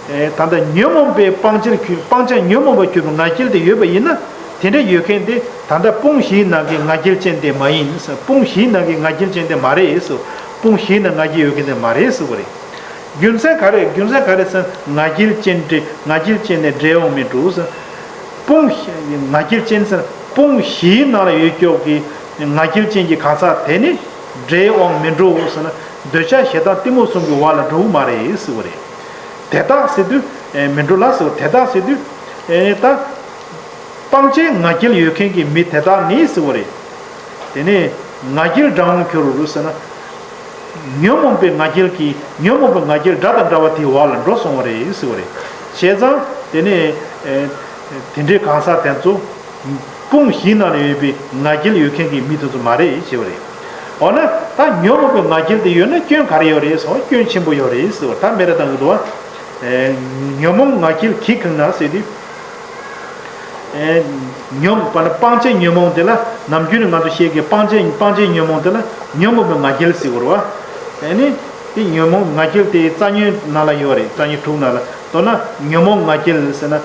ཨེ། ད་ལྟ་ཉོན་མོངས་པའི་སྤང་བྱར་གྱུར། སྤང་བྱ་ཉོན་མོངས་པར་གྱུར་པའི་ང་རྒྱལ་དེ་ཡོད་པ་ཡིན་ན། དེ་འདྲ་ཡོད་མཁན་དེ་ད་ལྟ་དཔུང་བཞིའི་ནང་གི་ང་རྒྱལ་ཅན་དེ་མ་ཡིན། དཔུང་བཞིའི་ནང་གི་ང་རྒྱལ་ཅན་དེ་མ་རེད་ཟེར། དཔུང་བཞིའི་ནང་ང་རྒྱལ་ཡོད་མཁན་དེ་མ་རེད་ཟེར་བ་རེད། རྒྱུ་མཚན་ག་རེ། རྒྱུ་མཚན་ག་རེ་ཟེར་ན་ང་རྒྱལ་ཅན་འདྲེ། ང་རྒྱལ་ཅན་ནི་འདྲེ་དབང་མི་འགྲོ་ཟེར། དཔུང་བཞི། ང་རྒྱལ་ཅན་ཟེར་དཔུང་བཞིའི་ནང་ལ་ཡོད་ཀྱོག་གི་ང་རྒྱལ་ཅན་གྱི་གང་ཟག་དེ་ནི་འདྲེ་དབང་མི་འགྲོ་ཟེར་ན་འདོད་ཆགས་ཞེ་སྡང་གཏི་མུག་གསུམ་གྱི་འོག་ལ་འགྲོ་གི་མ་རེད་ཟེར་བ་རེད། དེ་དག་ཟེར་དུས་ཨེ་མི་འགྲོ་ལ་ཟེར་བ། དེ་དག་ཟེར་དུས་ཨེ་ད། སྤང་བྱའི་ང་རྒྱལ་ཡོད་མཁན་གྱི་མི་དེ་དག་ནི་ཟེར་བ་རེད། དེ་ནས་ང་རྒྱལ་དགྲ་དབང་གྱུར་རོ་ཟེར་ན། ཉོན་མོངས་པའི་ང་རྒྱལ་གྱིས། ཉོན་མོངས་པའི་ང་རྒྱལ་དགྲ་དང་འདྲ་བ་དེའི་འོག་ལ་འགྲོ་སོང་བ་རེད་ཟེར་བ་རེད། བྱས་ཙང་དེ་ནས་ཨེ་དེ་འདྲའི་གང་ཟག་དེ་ཚོ་དཔུང་བཞིའི་ནང་ལ་ཡོད་པའི་ང་རྒྱལ་ཡོད་མཁན་གྱི་མི་དེ་ཚོ་མ་རེད་ཟེར་བ་རེད། འོ་ན་ད་ཉོན་མོངས་པའི་ང་རྒྱལ་དེ་ཡོད་ན་སྐྱོན་ག་རེ་ཡོད་རེད་ཟེར་བ། སྐྱོན་ཆེན་པོ་ཡོད་རེད་ཟེར་བ། ད་སྨད་ར་བཏང་གི་འདུག་བ། ཨེ་ཉོན་མོངས་ང་རྒྱལ་གྱིས་གང་ན་ཟེར་དུས། ཨེ་ཉོན་མོངས་པ་ནི་སྤང་བྱའི་ཉོན་མོངས་དེ་ལ་ནམ་རྒྱུན་ནས་ང་ཚོ་བཤད་ཀྱི་སྤང་བྱའི་སྤང་བྱའི་ཉོན་མོངས་དེ་ལ་ཉོན་མོངས་པའི་ང་རྒྱལ་ཟེར་གྱི་རེད་བ། ཨེ་ནི་དེ་ཉོན་མོངས་ང་རྒྱལ་དེ་རྩ་ཉོན་ནང་ལ་ཡོད་རེད། རྩ་ཉོན་དྲུག་ནང་ལ། མདོར་ན་ཉོན་མོངས་ང་རྒྱལ་ཟེར་ན།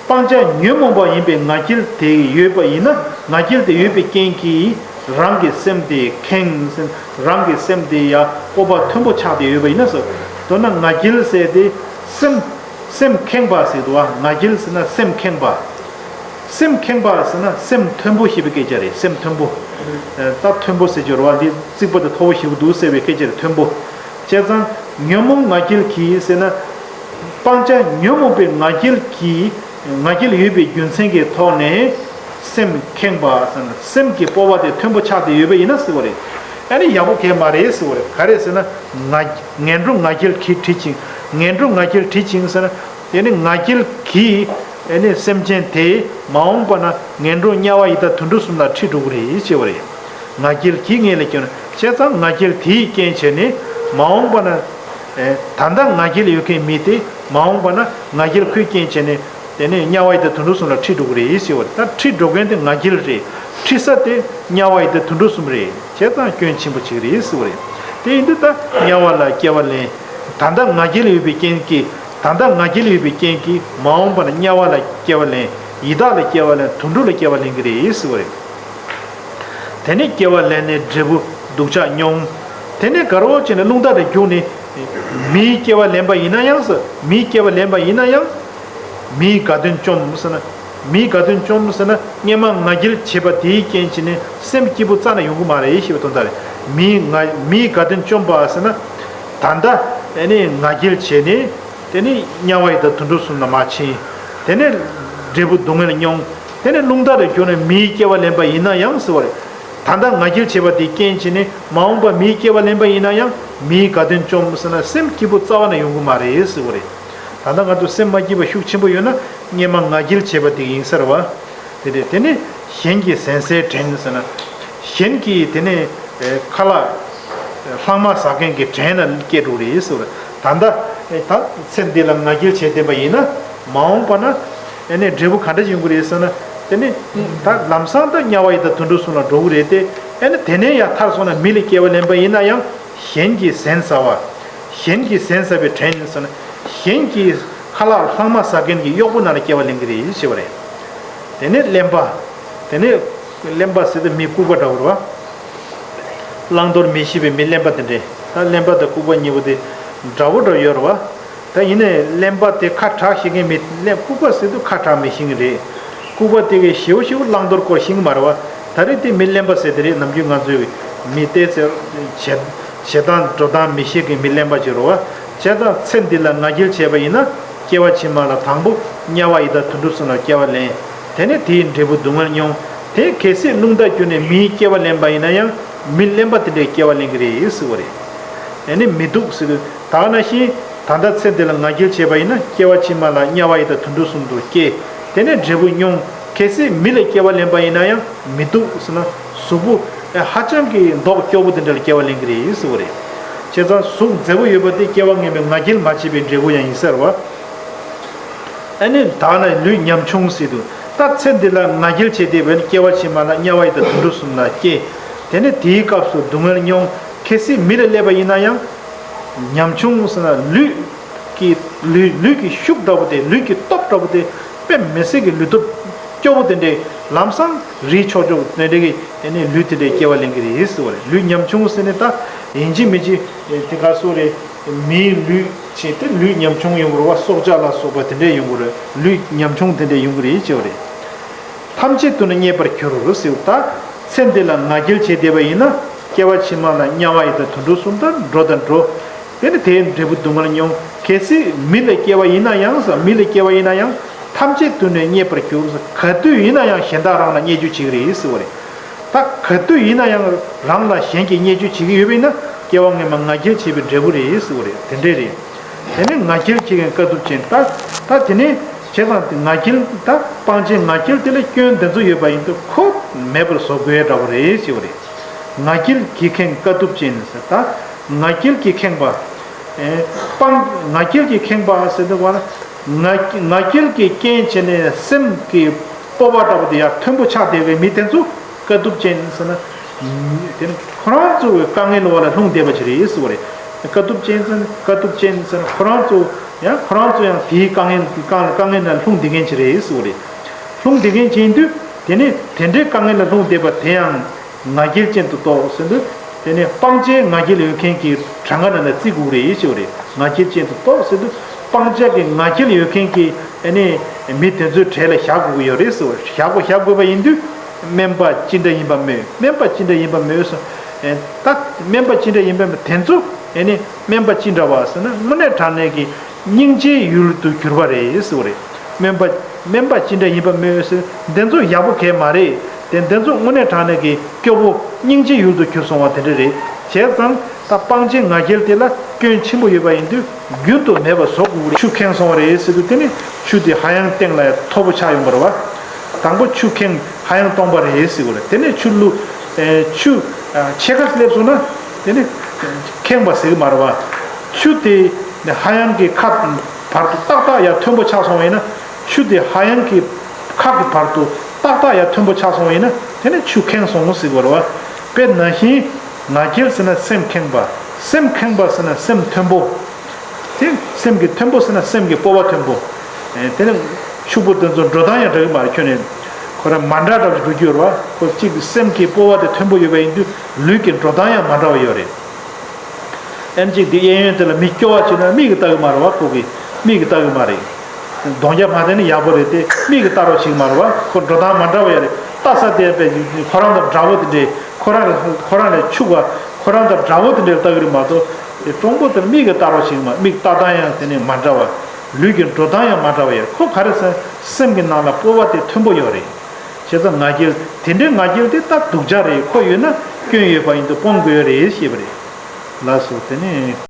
སྤང་བྱ་ཉོན་མོངས་པ་ཡིན་པའི་ང་རྒྱལ་དེ་ཡོད་པ་ཡིན་ན། ང་རྒྱལ་དེ་ཡོད་པའི་རྐྱེན་གྱིས་ རང་གི་སེམས་དེ་ཁེངས་ཟེར་ན་རང་གི་སེམས་དེ་ཡ་སྤོབས་པ་མཐོན་པོ་ཆགས་ཏེ་ཡོད་པ་ཡིན་ན་ཟེར། མདོར་ན་ང་རྒྱལ་ཟེར་དེ་སེམས་སེམས་ཁེངས་པ་ཟེར་འདུག་བ། ང་རྒྱལ་ཟེར་ན་སེམས་ཁེངས་པ། སེམས་ཁེངས་པ་ཟེར་ན་སེམས་མཐོན་པོ་ཞེས་པའི་སྐད་ཆ་རེད། སེམས་མཐོན་པོ། ད་མཐོན་པོ་ཟེར་གྱི་རེད་བ། འདི་རྩིག་པ་དེ་མཐོ་བོ་ཞེ་པོ་འདུག་ཟེར་བའི་སྐད་ཆ་རེད། མཐོན་པོ། བྱས་ཙང་ཉོན་མོངས་ང་རྒྱལ་གྱིས་ཟེར་ན། སྤང་བྱ་ཉོན་མོངས་པའི་ང་རྒྱལ་གྱིས་ང་རྒྱལ་ཡོད་པའི་རྒྱུ་མཚན་གྱི་ཐོག་ནས་སེམས་ཁེངས་པ་ཟེར་ན་སེམས་ཀྱི་སྤོབས་པ་དེ་མཐོན་པོ་ཆགས་ཏེ་ཡོད་པ་ཡིན་ན་ཟེར་བ་རེད། ཨ་ནི་ཡག་པོ་གང་ཡང་མ་རེད་ཟེར་བ་རེད། ག་རེ་ཟེར་ན། ང་ངན་འགྲོ་ང་རྒྱལ་གྱིས་ཁྲིད་ཅིང་། ངན་འགྲོ་ང་རྒྱལ་ཁྲིད་ཅིང་ཟེར་ན། དེ་ནི་ང་རྒྱལ་གྱིས་ཨ་ནི་སེམས་ཅན་དེ་མ་འོངས་པ་ན་ངན་འགྲོ་དམྱལ་བ་ཡི་དྭགས་དུད་འགྲོ་གསུམ་ལ་ཁྲིད་འགྲོ་གི་རེད་ཅེས་པ་རེད། ང་རྒྱལ་གྱིས་ངན་ལ་སྐྱོན། བྱས་ཙང་ང་རྒྱལ་དེའི་རྐྱེན་བྱས་ནས་མ་འོངས་པ་ན། ཨེ། ད་ལྟ་ང་རྒྱལ་ཡོད་མཁན་མི་དེ་མ་འོངས་པ་ན་ང་རྒྱལ་ཁོའི་རྐྱེན་བྱས་ནས་དེ་ནས་དམྱལ་བ་ཡི་དྭགས་དུད་འགྲོ་གསུམ་ལ་ཁྲིད་འགྲོ་གི་རེད་ཟེར་བ་རེད། ད་ཁྲིད་འགྲོ་མཁན་དེ་ང་རྒྱལ་རེད། ཁྲིད་ས་དེ་དམྱལ་བ་ཡི་དྭགས་དུད་འགྲོ་གསུམ་རེད། བྱས་ཙང་སྐྱོན་ཆེན་པོ་ཅིག་རེད་ཟེར་བ་རེད། དེ་ཡིན་དུས་ད་དམྱལ་བ་ལ་སྐྱེ་བ་ལེན། ད་ལྟ་ང་རྒྱལ་ཡོད་པའི་རྐྱེན་གྱིས། ད་ལྟ་ང་རྒྱལ་ཡོད་པའི་རྐྱེན་གྱིས་མ་འོངས་པ་ན་དམྱལ་བ་ལ་སྐྱེ་བ་ལེན། ཡི་དྭགས་ལ་སྐྱེ་བ་ལེན། དུད་འགྲོ་ལ་སྐྱེ་བ་ལེན་གྱི་རེད་ཟེར་བ་རེད། དེ་ནས་སྐྱེ་བ་ལེན་ནས་འབྲས་བུ་སྡུག་ཅག་མྱོང་། དེ་ནས་དགའ་རོགས་བྱས་ནས་རླུང་རྟ་རུ་རྒྱུག་ནས། མིའི་སྐྱེ་བ་ལེན་པ་ཡིན་ན་ཡང་ཟེར། མིའི་སྐྱེ་བ་ལེན་པ་ཡིན་ན་ཡང་། མིའི་དགའ་སྟོན་བཅོམ་ཟེར་ན། མིའི་དགའ་སྟོན་བཅོམ་ཟེར་ན་སྔོན་མ་ང་རྒྱལ་བྱས་པ་དེའི་རྐྱེན་བྱས་ནས་སེམས་སྐྱིད་པོ་རྩ་ནས་ཡོང་གི་མ་རེད་ཞེས་པའི་དོན་དག་རེད། མིའི་ང་མིའི་དགའ་སྟོན་བཅོམ་པ་ཟེར་ན། ད་ལྟ་ཨ་ནི་ང་རྒྱལ་བྱས་ནས། དེ་ནས་དམྱལ་བ་ཡི་དྭགས་དུད་འགྲོ་གསུམ་ལ་མར་ཕྱིན། དེ་ནས་འབྲས་བུ་སྡུག་བསྔལ་མྱོང་། དེ་ནས་རླུང་རྟ་རུ་རྒྱུག་ནས་མིའི་སྐྱེ་བ་ལེན་པ་ཡིན་ན་ཡང་ཟེར་བ་རེད། ད་ལྟ་ང་རྒྱལ་བྱས་པ་དེའི་རྐྱེན་བྱས་ནས་མ་འོངས་པ་མིའི་སྐྱེ་བ་ལེན་པ་ཡིན་ན་ཡང་མིའི་དགའ་སྟོན་བཅོམ་ཟེར་ན་སེམས་སྐྱིད་པོ་རྩ་བ་ནས་ཡོང་གི་མ་རེད་ཟེར་བ་རེད། ད་ལྟ་ང་ཚོ་སེམས་མ་སྐྱིད་པ་ཤུགས་ཆེན་པོ་ཡོད་ན་སྔོན་མ་ང་རྒྱལ་བྱས་པ་དེ་ཡིན་ས་རེད་བ། དེ་རེད། དེ་ནས་གཞན་གྱི་ཟན་ཟས་དྲན་ཟེར་ན། གཞན་གྱིས་དེ་ནས་ཨེ་ཁ་ལག་ལྷག་མ་ཟ་མཁན་གྱི་དྲན་ལ་སྐྱེ་འགྲོ་རེད་ཟེར་བ་རེད། ད་ལྟ་ཨེ་ད་ཚེ་འདི་ལ་ང་རྒྱལ་བྱས་བསྡད་པ་ཡིན་ན་མ་འོངས་པ་ན་ཨེ་ནས་འབྲས་བུ་ག་འདྲ་ཡོང་གི་རེད་ཟེར་ན། དེ་ནས་ད་ལམ་སང་ད་དམྱལ་བ་ཡི་དྭགས་དུད་འགྲོ་གསུམ་ལ་འགྲོ་གི་རེད་དེ། ཨེ་ནས་དེ་ནས་ཡར་ཐར་སོང་ན་མི་ལ་སྐྱེ་བ་ལེན་པ་ཡིན་ན་ཡང་། གཞན་གྱི་ཟན་ཟ་བ། གཞན་གྱི་ཟན་ཟ་བའི་དྲན་ཟེར་ན། གཞན་གྱི་ཁ་ལག་ལྷག་མ་ཟ་མཁན་གྱི་གཡོག་པོ་ནང་ལ་སྐྱེ་བ་ལེན་གྱི་རེད་ཞེས་པ་རེད། དེ་ནས་གླེན་པ། དེ་ནས་གླེན་པ་ཟེར་དུས་མི་ལྐུགས་པ་འདྲ་བོ་རེད་བ། བླང་དོར་མི་ཤེས་པའི་མི་གླེན་པ་དེ་འདྲས། ད་གླེན་པ་དང་ལྐུགས་པ་གཉིས་པོ་དེ་འདྲ་བོ་འདྲ་ཡོད་རེད་བ། ད་ཡིན་ནའི་གླེན་པ་དེ་ཁ་གྲག་ཤེས་མཁན་མི་གླེན། ལྐུགས་པ་ཟེར་དུས་ཁ་གྲག་མི་ཤེས་ཀྱི་རེད། ལྐུགས་པ་དེ་གའི་ཞེ་པོ་ཞེ་པོ་བླང་དོར་སྐོར་ཤེས་ཀྱི་མ་རེད་བ། ད་རེས་དེ་མི་གླེན་པ་ཟེར་དེ་རེད། ནམ་རྒྱུན་ང་ཚོའི་མི་དེ་ཚེ་བྱེད་བྱེད་སྟངས་འགྲོ་སྟངས་མི་ཤེས་མཁན་མི་གླེན་པ་ཅིག་རེད་བ། བྱས་ཙང་ཚེ་འདི་ལ་ང་རྒྱལ་བྱས་པ་ཡིན་ན་སྐྱེ་བ་ཕྱི་མ་ལ་དང་པོ་དམྱལ་བ་ཡི་དྭགས་དུད་འགྲོ་གསུམ་ལ་སྐྱེ་བ་ལེན། དེ་ནས་དེའི་འབྲས་བུ་སྡུག་བསྔལ་མྱོང་། དེ་གལ་སྲིད་རླུང་རྟ་བརྒྱུད་ནས་མིའི་སྐྱེ་བ་ལེན་པ་ཡིན་ན་ཡང་མི་གླེན་པ་དེ་འདྲའི་སྐྱེ་བ་ལེན་གྱི་རེད་ཟེར་བ་རེད། ཨེ་ནི་མི་སྡུག་ཟེར་དུས། ད་ག་ནང་བཞིན་ད་ལྟ་ཚེ་འདི་ལ་ང་རྒྱལ་བྱས་པ་ཡིན་ན་སྐྱེ་བ་ཕྱི་མ་ལ་དམྱལ་བ་ཡི་དྭགས་དུད་འགྲོ་གསུམ་དུ་སྐྱེ། དེ་ནས་འབྲས་བུ་མྱོང་། གལ་སྲིད་མི་ལ་སྐྱེ་བ་ལེན་པ་ཡིན་ན་ཡང་མི་སྡུག་ཟེར་ན་གཟུགས་པོ་ཧ་ཅང་གི་མདོག་སྐྱོ་པོ་དེ་འདྲ་ལ་སྐྱེ་བ་ལེན་གྱི་རེད་ཟེར་བ་རེད། བྱས་ཙང་གཟུགས་མཛེས་པོ་ཡོད་པ་དེ་སྐྱེ་བ་སྔོན་མའི་ང་རྒྱལ་མ་བྱས་པའི་འབྲས་བུ་ཡང་ཡིན་ས་རེད་བ། ཨ་ནི་ད་ནི་ལུས་ཉམ་ཆུང་ཟེར་དུས། ད་ཚེ་འདི་ལ་ང་རྒྱལ་བྱས་བསྡད་པའི་སྐྱེ་བ་ཕྱི་མ་ལ་དམྱལ་བ་ཡི་དྭགས་དུད་འགྲོ་གསུམ་ལ་སྐྱེ། དེ་ནས་དེའི་སྐབས་སུ་སྡུག་བསྔལ་མྱོང་། གལ་སྲིད་མི་ལ་སླེབས་པ་ཡིན་ན་ཡང་། ཉམ་ཆུང་ཟེར་ན་ལུས་ཀྱི་ལུས་ལུས་ཀྱི་ཤུགས་འདྲ་པོ་དེ། ལུས་ཀྱི་སྟོབས་འདྲ་པོ་དེ་དཔེ་མི་སྲིད་ཀྱི་ལུས་སྟོབས་སྐྱོ་པོ་དེ་འདྲའི་ལམ་སང་རིལ་ཆོག་ཆོག་དེ་འདྲའི་གི་ཨ་ནི་ལུས་དེ་འདྲའི་སྐྱེ་བ་ལེན་གྱི་རེད་ཟེར་བ་རེད། ལུས་ཉམ་ཆུང་ཟེར་ནས་ད་ཡིན་གཅིག་མིན་གཅིག་དེ་ག་སོགས་རེད། མིའི་ལུས་བྱས་ཏེ་ལུས་ཉམ་ཆུང་ཡོང་གི་རེད་བ། སྲོག་ཆགས་ལ་སོགས་པ་དེ་འདྲས་ཡོང་གི་རེད། ལུས་ཉམ་ཆུང་དེ་འདྲས་ཡོང་གི་རེད་ཅེས་པ་རེད། ཐམས་ཅད་དུ་ནི་རྙེད་པར་འགྱུར་ཟེར། ད་ཚེ་འདི་ལ་ང་རྒྱལ་བྱས་བསྡད་པ་ཡིན་ན་སྐྱེ་བ་ཕྱི་མ་ལ་དམྱལ་བ་ཡི་དྭགས་དུད་འགྲོ་གསུམ་དང་འགྲོ་དང་འགྲོ། དེ་ནི་དེའི་འབྲས་བུ་སྡུག་བསྔལ་མྱོང་། གལ་སྲིད་མི་ལ་སྐྱེ་བ་ཡིན་ན་ཡང་ཟེར། མི་ལ་སྐྱེ་བ་ཡིན་ན་ཡང་ཐམས་ཅད་དུ་ནི་རྙེད་པར་འགྱུར་ཟེར། ག་དུས་ཡིན་ན་ཡང་གཞན་དག་རང་ལ་བརྙས་བཅོས་བྱེད་ཀྱི་རེད་ཟེར་བ་རེད། ད་ག་དུས་ཡིན་ན་ཡང་རང་ལ་གཞན་གྱིས་བརྙས་བཅོས་བྱེད་ཀྱི་ཡོད་པ་ཡིན་ན་སྐྱེ་བ་སྔོན་མ་ང་རྒྱལ་བྱས་པའི་འབྲས་བུ་རེད་ཟེར་བ་རེད། དེ་འདྲས་རེད། དེ་ནས་ང་རྒྱལ་གྱི་དཀའ་ཐུབ་ཅན། ད་ད་དེ་ནས་བྱས་ཙང་ང་རྒྱལ། ད་སྤང་བྱའི་ང་རྒྱལ་དེ་ལ་སྐྱོན་དེ་ཚོ་ཡོད་པ་ཡིན་དུས་ཁོ་མེད་པར་བཟོ་དགོས་འདྲ་བོ་རེད་ཟེར་བ་རེད། ང་རྒྱལ་གྱིས་ཁེངས་དཀའ་ཐུབ་ཅན་ཟེར། ད་ང་རྒྱལ་གྱིས་ཁེངས་པ། ཨེ། སྤང་ང་རྒྱལ་གྱིས་ཁེངས་པ་ཟེར་དུས་བ་ལ། ང་ང་རྒྱལ་གྱི་རྐྱེན་བྱས་ནས་སེམས་ཀྱི་སྤོབས་པ་འདྲ་པོ་དེ་ཡར་མཐོན་པོ་ཆགས་བསྡད་པའི་མི་དེ་ཚོ་དཀའ་ཐུབ་ཅན་ཟེར་ན། དེ་ནི་ཁོ་རང་ཚོ་གི་དཀའ་ངལ་འོག་ལ་ལྷུང་བསྡད་པ་ཅིག་རེད་ཟེར་བ་རེད། དཀའ་ཐུབ་ཅན་ཟེར་ན། དཀའ་ཐུབ་ཅན་ཟེར་ན་ཁོ་རང་ཚོ་ཡང་ཁོ་རང་ཚོ་ཡང་དེའི་དཀའ་ངལ་དཀའ་དཀའ་ངལ་ནང་ལྷུང་བསྡད་མཁན་ཅིག་རེད་ཟེར་བ་རེད། ལྷུང་བསྡད་མཁན་ཅིག་ཡིན་དུས་དེ་ནི་དེ་འདྲའི་དཀའ་ངལ་ལ་ལྷུང་བསྡད་པ་དེ་ཡང་ ང་རྒྱལ་ཅན་དུ་རྟོགས་ཟེར་དུས། དེ་ནི་སྤང་བྱའི་ང་རྒྱལ་ཡོད་མཁན་གྱི་གྲངས་ཀ་ནང་ལ་བརྩི་དགོས་རེད་ཞེས་པ་རེད། ང་རྒྱལ་ཅན་དུ་རྟོགས་ཟེར་དུས། སྤང་བྱ་གི་ང་རྒྱལ་ཡོད་མཁན་གྱི་ཨ་ནི་མི་དེ་ཚོའི་གྲས་ལ་བཞག་དགོས་ཀྱི་ཡོད་རེད་ཟེར་བ། བཞག་དགོས་བཞག་དགོས་པ་ཡིན་དུས། དམན་པ་ཅི་འདྲ་ཡིན་པ་སྨོས། དམན་པ་ཅི་འདྲ་ཡིན་པ་སྨོས་སོ། ཨེ། ད་དམན་པ་ཅི་འདྲ་ཡིན་པ་སྨོས། དེ་ཚོ་ཨ་ནི་དམན་པ་ཅི་འདྲ་བ་ཟེར་ན། དངོས་གནས་དྲང་གནས་ཀྱི་སྙིང་རྗེའི་ཡུལ་དུ་གྱུར་པ་རེད་ཟེར་བ་རེད། དམན་པ། དམན་པ་ཅི་འདྲ་ཡིན་པ་སྨོས་ཟེར། འདི་ཚོ་ཡག་པོ་གང་ཡང་མ་རེད། དེ་འདི་ཚོ་དངོས་གནས་དྲང་གནས་ཀྱི་སྐྱོ་བོ་སྙིང་རྗེའི་ཡུལ་དུ་གྱུར་སོང་བ་དེ་འདྲ་རེད། བྱས་ཙང་ད་སྤང་བྱའི་ང་རྒྱལ་དེ་ལ་སྐྱོན་ཆེན་པོ་ཡོད་པ་ཡིན་དུས་རྒྱུན་དུ་མེད་པ་བཟོ་དགོས་རེད། ཆུ་ཁེངས་སོང་བ་རེད་ཟེར་དུས། དེ་ནི་ཆུ་དེ་ཧ་ཡང་སྟེང་ལ་མཐོ་པོ་ཆགས་ཡོང་བ་རེད་བ། དང་པོ་ཆུ་ཁེངས་ཧ་ཡང་སྟོང་པ་རེད་ཟེར་དགོས་རེད། དེ་ནས་ཆུ་བླུགས། ཨེ། ཆུ་ཨ་ཕྱེད་ཀ་སླེབས་སོང་ན། དེ་ནི་ཁེངས་པ་ཟེར་གི་མ་རེད་བ། ཆུ་དེ་ཧ་ཡང་གི་ཁ་བར་དུ་ཏག་ཏག་ཡར་མཐོན་པོ་ཆགས་སོང་བ་ཡིན་ན། ཆུ་དེ་ཧ་ཡང་གི་ཁ་གི་བར་དུ་ཏག་ཏག་ཡར་མཐོན་པོ་ཆགས་སོང་བ་ཡིན་ན། དེ་ནི་ཆུ་ཁེངས་སོང་ཟེར་གི་རེད་བ། དཔེ་ནང་བཞིན་ང་རྒྱལ་ཟེར་ན་སེམས་ཁེངས་པ། སེམས་ཁེངས་པ་ཟེར་ན་སེམས་མཐོན་པོ། དེ་སེམས་ཀྱི་མཐོན་པོ་ཟེར་ན་སེམས་ཀྱི་སྤོབས་པ་མཐོན་པོ། ཨེ། དེ་ནི་ཕྱུག་པོ་དེ་ཚོ་འགྲོ་སྟངས་ཡང་འདྲ་གི་མ་རེད། ཁྱོན་ནས་ཁོ་རང་མ་འདྲ་འདྲ་བ་ཞིག་འགྲོ་རྒྱུ་ཡོད་རེད་བ། ཁོ་གཅིག་གི་སེམས་ཀྱི་སྤོབས་པ་དེ་མཐོན་པོ་ཡོད་པ་ཡིན་དུས་ལུས་ཀྱི་འགྲོ་སྟངས་ཡང་མ་འདྲ་བ་ཡོད་རེད། ཨེམ་གཅིག་དེ་གཡས་གཡོན་དེ་ལ་མི་སྐྱོ་བ་བྱས་ན་མིག་གིས་ལྟ་གི་མ་རེད་བ། ཁོ་གིས་མིག་གིས་ལྟ་གི་མ་རེད། གདོང་རྒྱ་མ་བསྟན་ན་ཡག་པོ་རེད་དེ། མིག་གིས་ལྟ་རོགས་བྱེད་ཀྱི་མ་རེད་བ། ཁོ་འགྲོ་སྟངས་མ་འདྲ་བ་ཡོད་རེད། ལྟ་ས་དེ་དཔེ་ཁོ་རང་དང་འདྲ་བོ་དེ་འདྲས། ཁོ་རང་ལས་ཁོ་རང་ལས་ཕྱུག་པ། ཁོ་རང་དང་འདྲ་བོ་དེ་འདྲས་ལྟ་གི་རེད་མ་གཏོགས། དེ་གྲོང་པོ་དེར་མིག་གིས་ལྟ་རོགས་བྱེད་ཀྱི་མ། མིག་ལྟ་སྟངས་ཡང་དེ་ནས་མ་འདྲ་བ། ལུས་ཀྱི་འགྲོ་སྟངས་ཡང་མ་འདྲ་བ་ཡོད། ཁོ་ག་རེ་ཟེར་ན་སེམས་ཀྱི་ནང་ལ་སྤོབས་པ་དེ་མཐོན་པོ་ཡོད་རེད། བྱས་ཙང་ང་རྒྱལ་དེ་འདྲའི་ང་རྒྱལ་དེ་ད་སྡུག་ཅག་རེད། ཁོ་ཡོད་ན་སྐྱོན་ཡོད་པ་ཡིན་དུས་སྤོང་དགོས་རེད་ཞེས་པ་རེད། ལགས་སོ། དེ་ནས།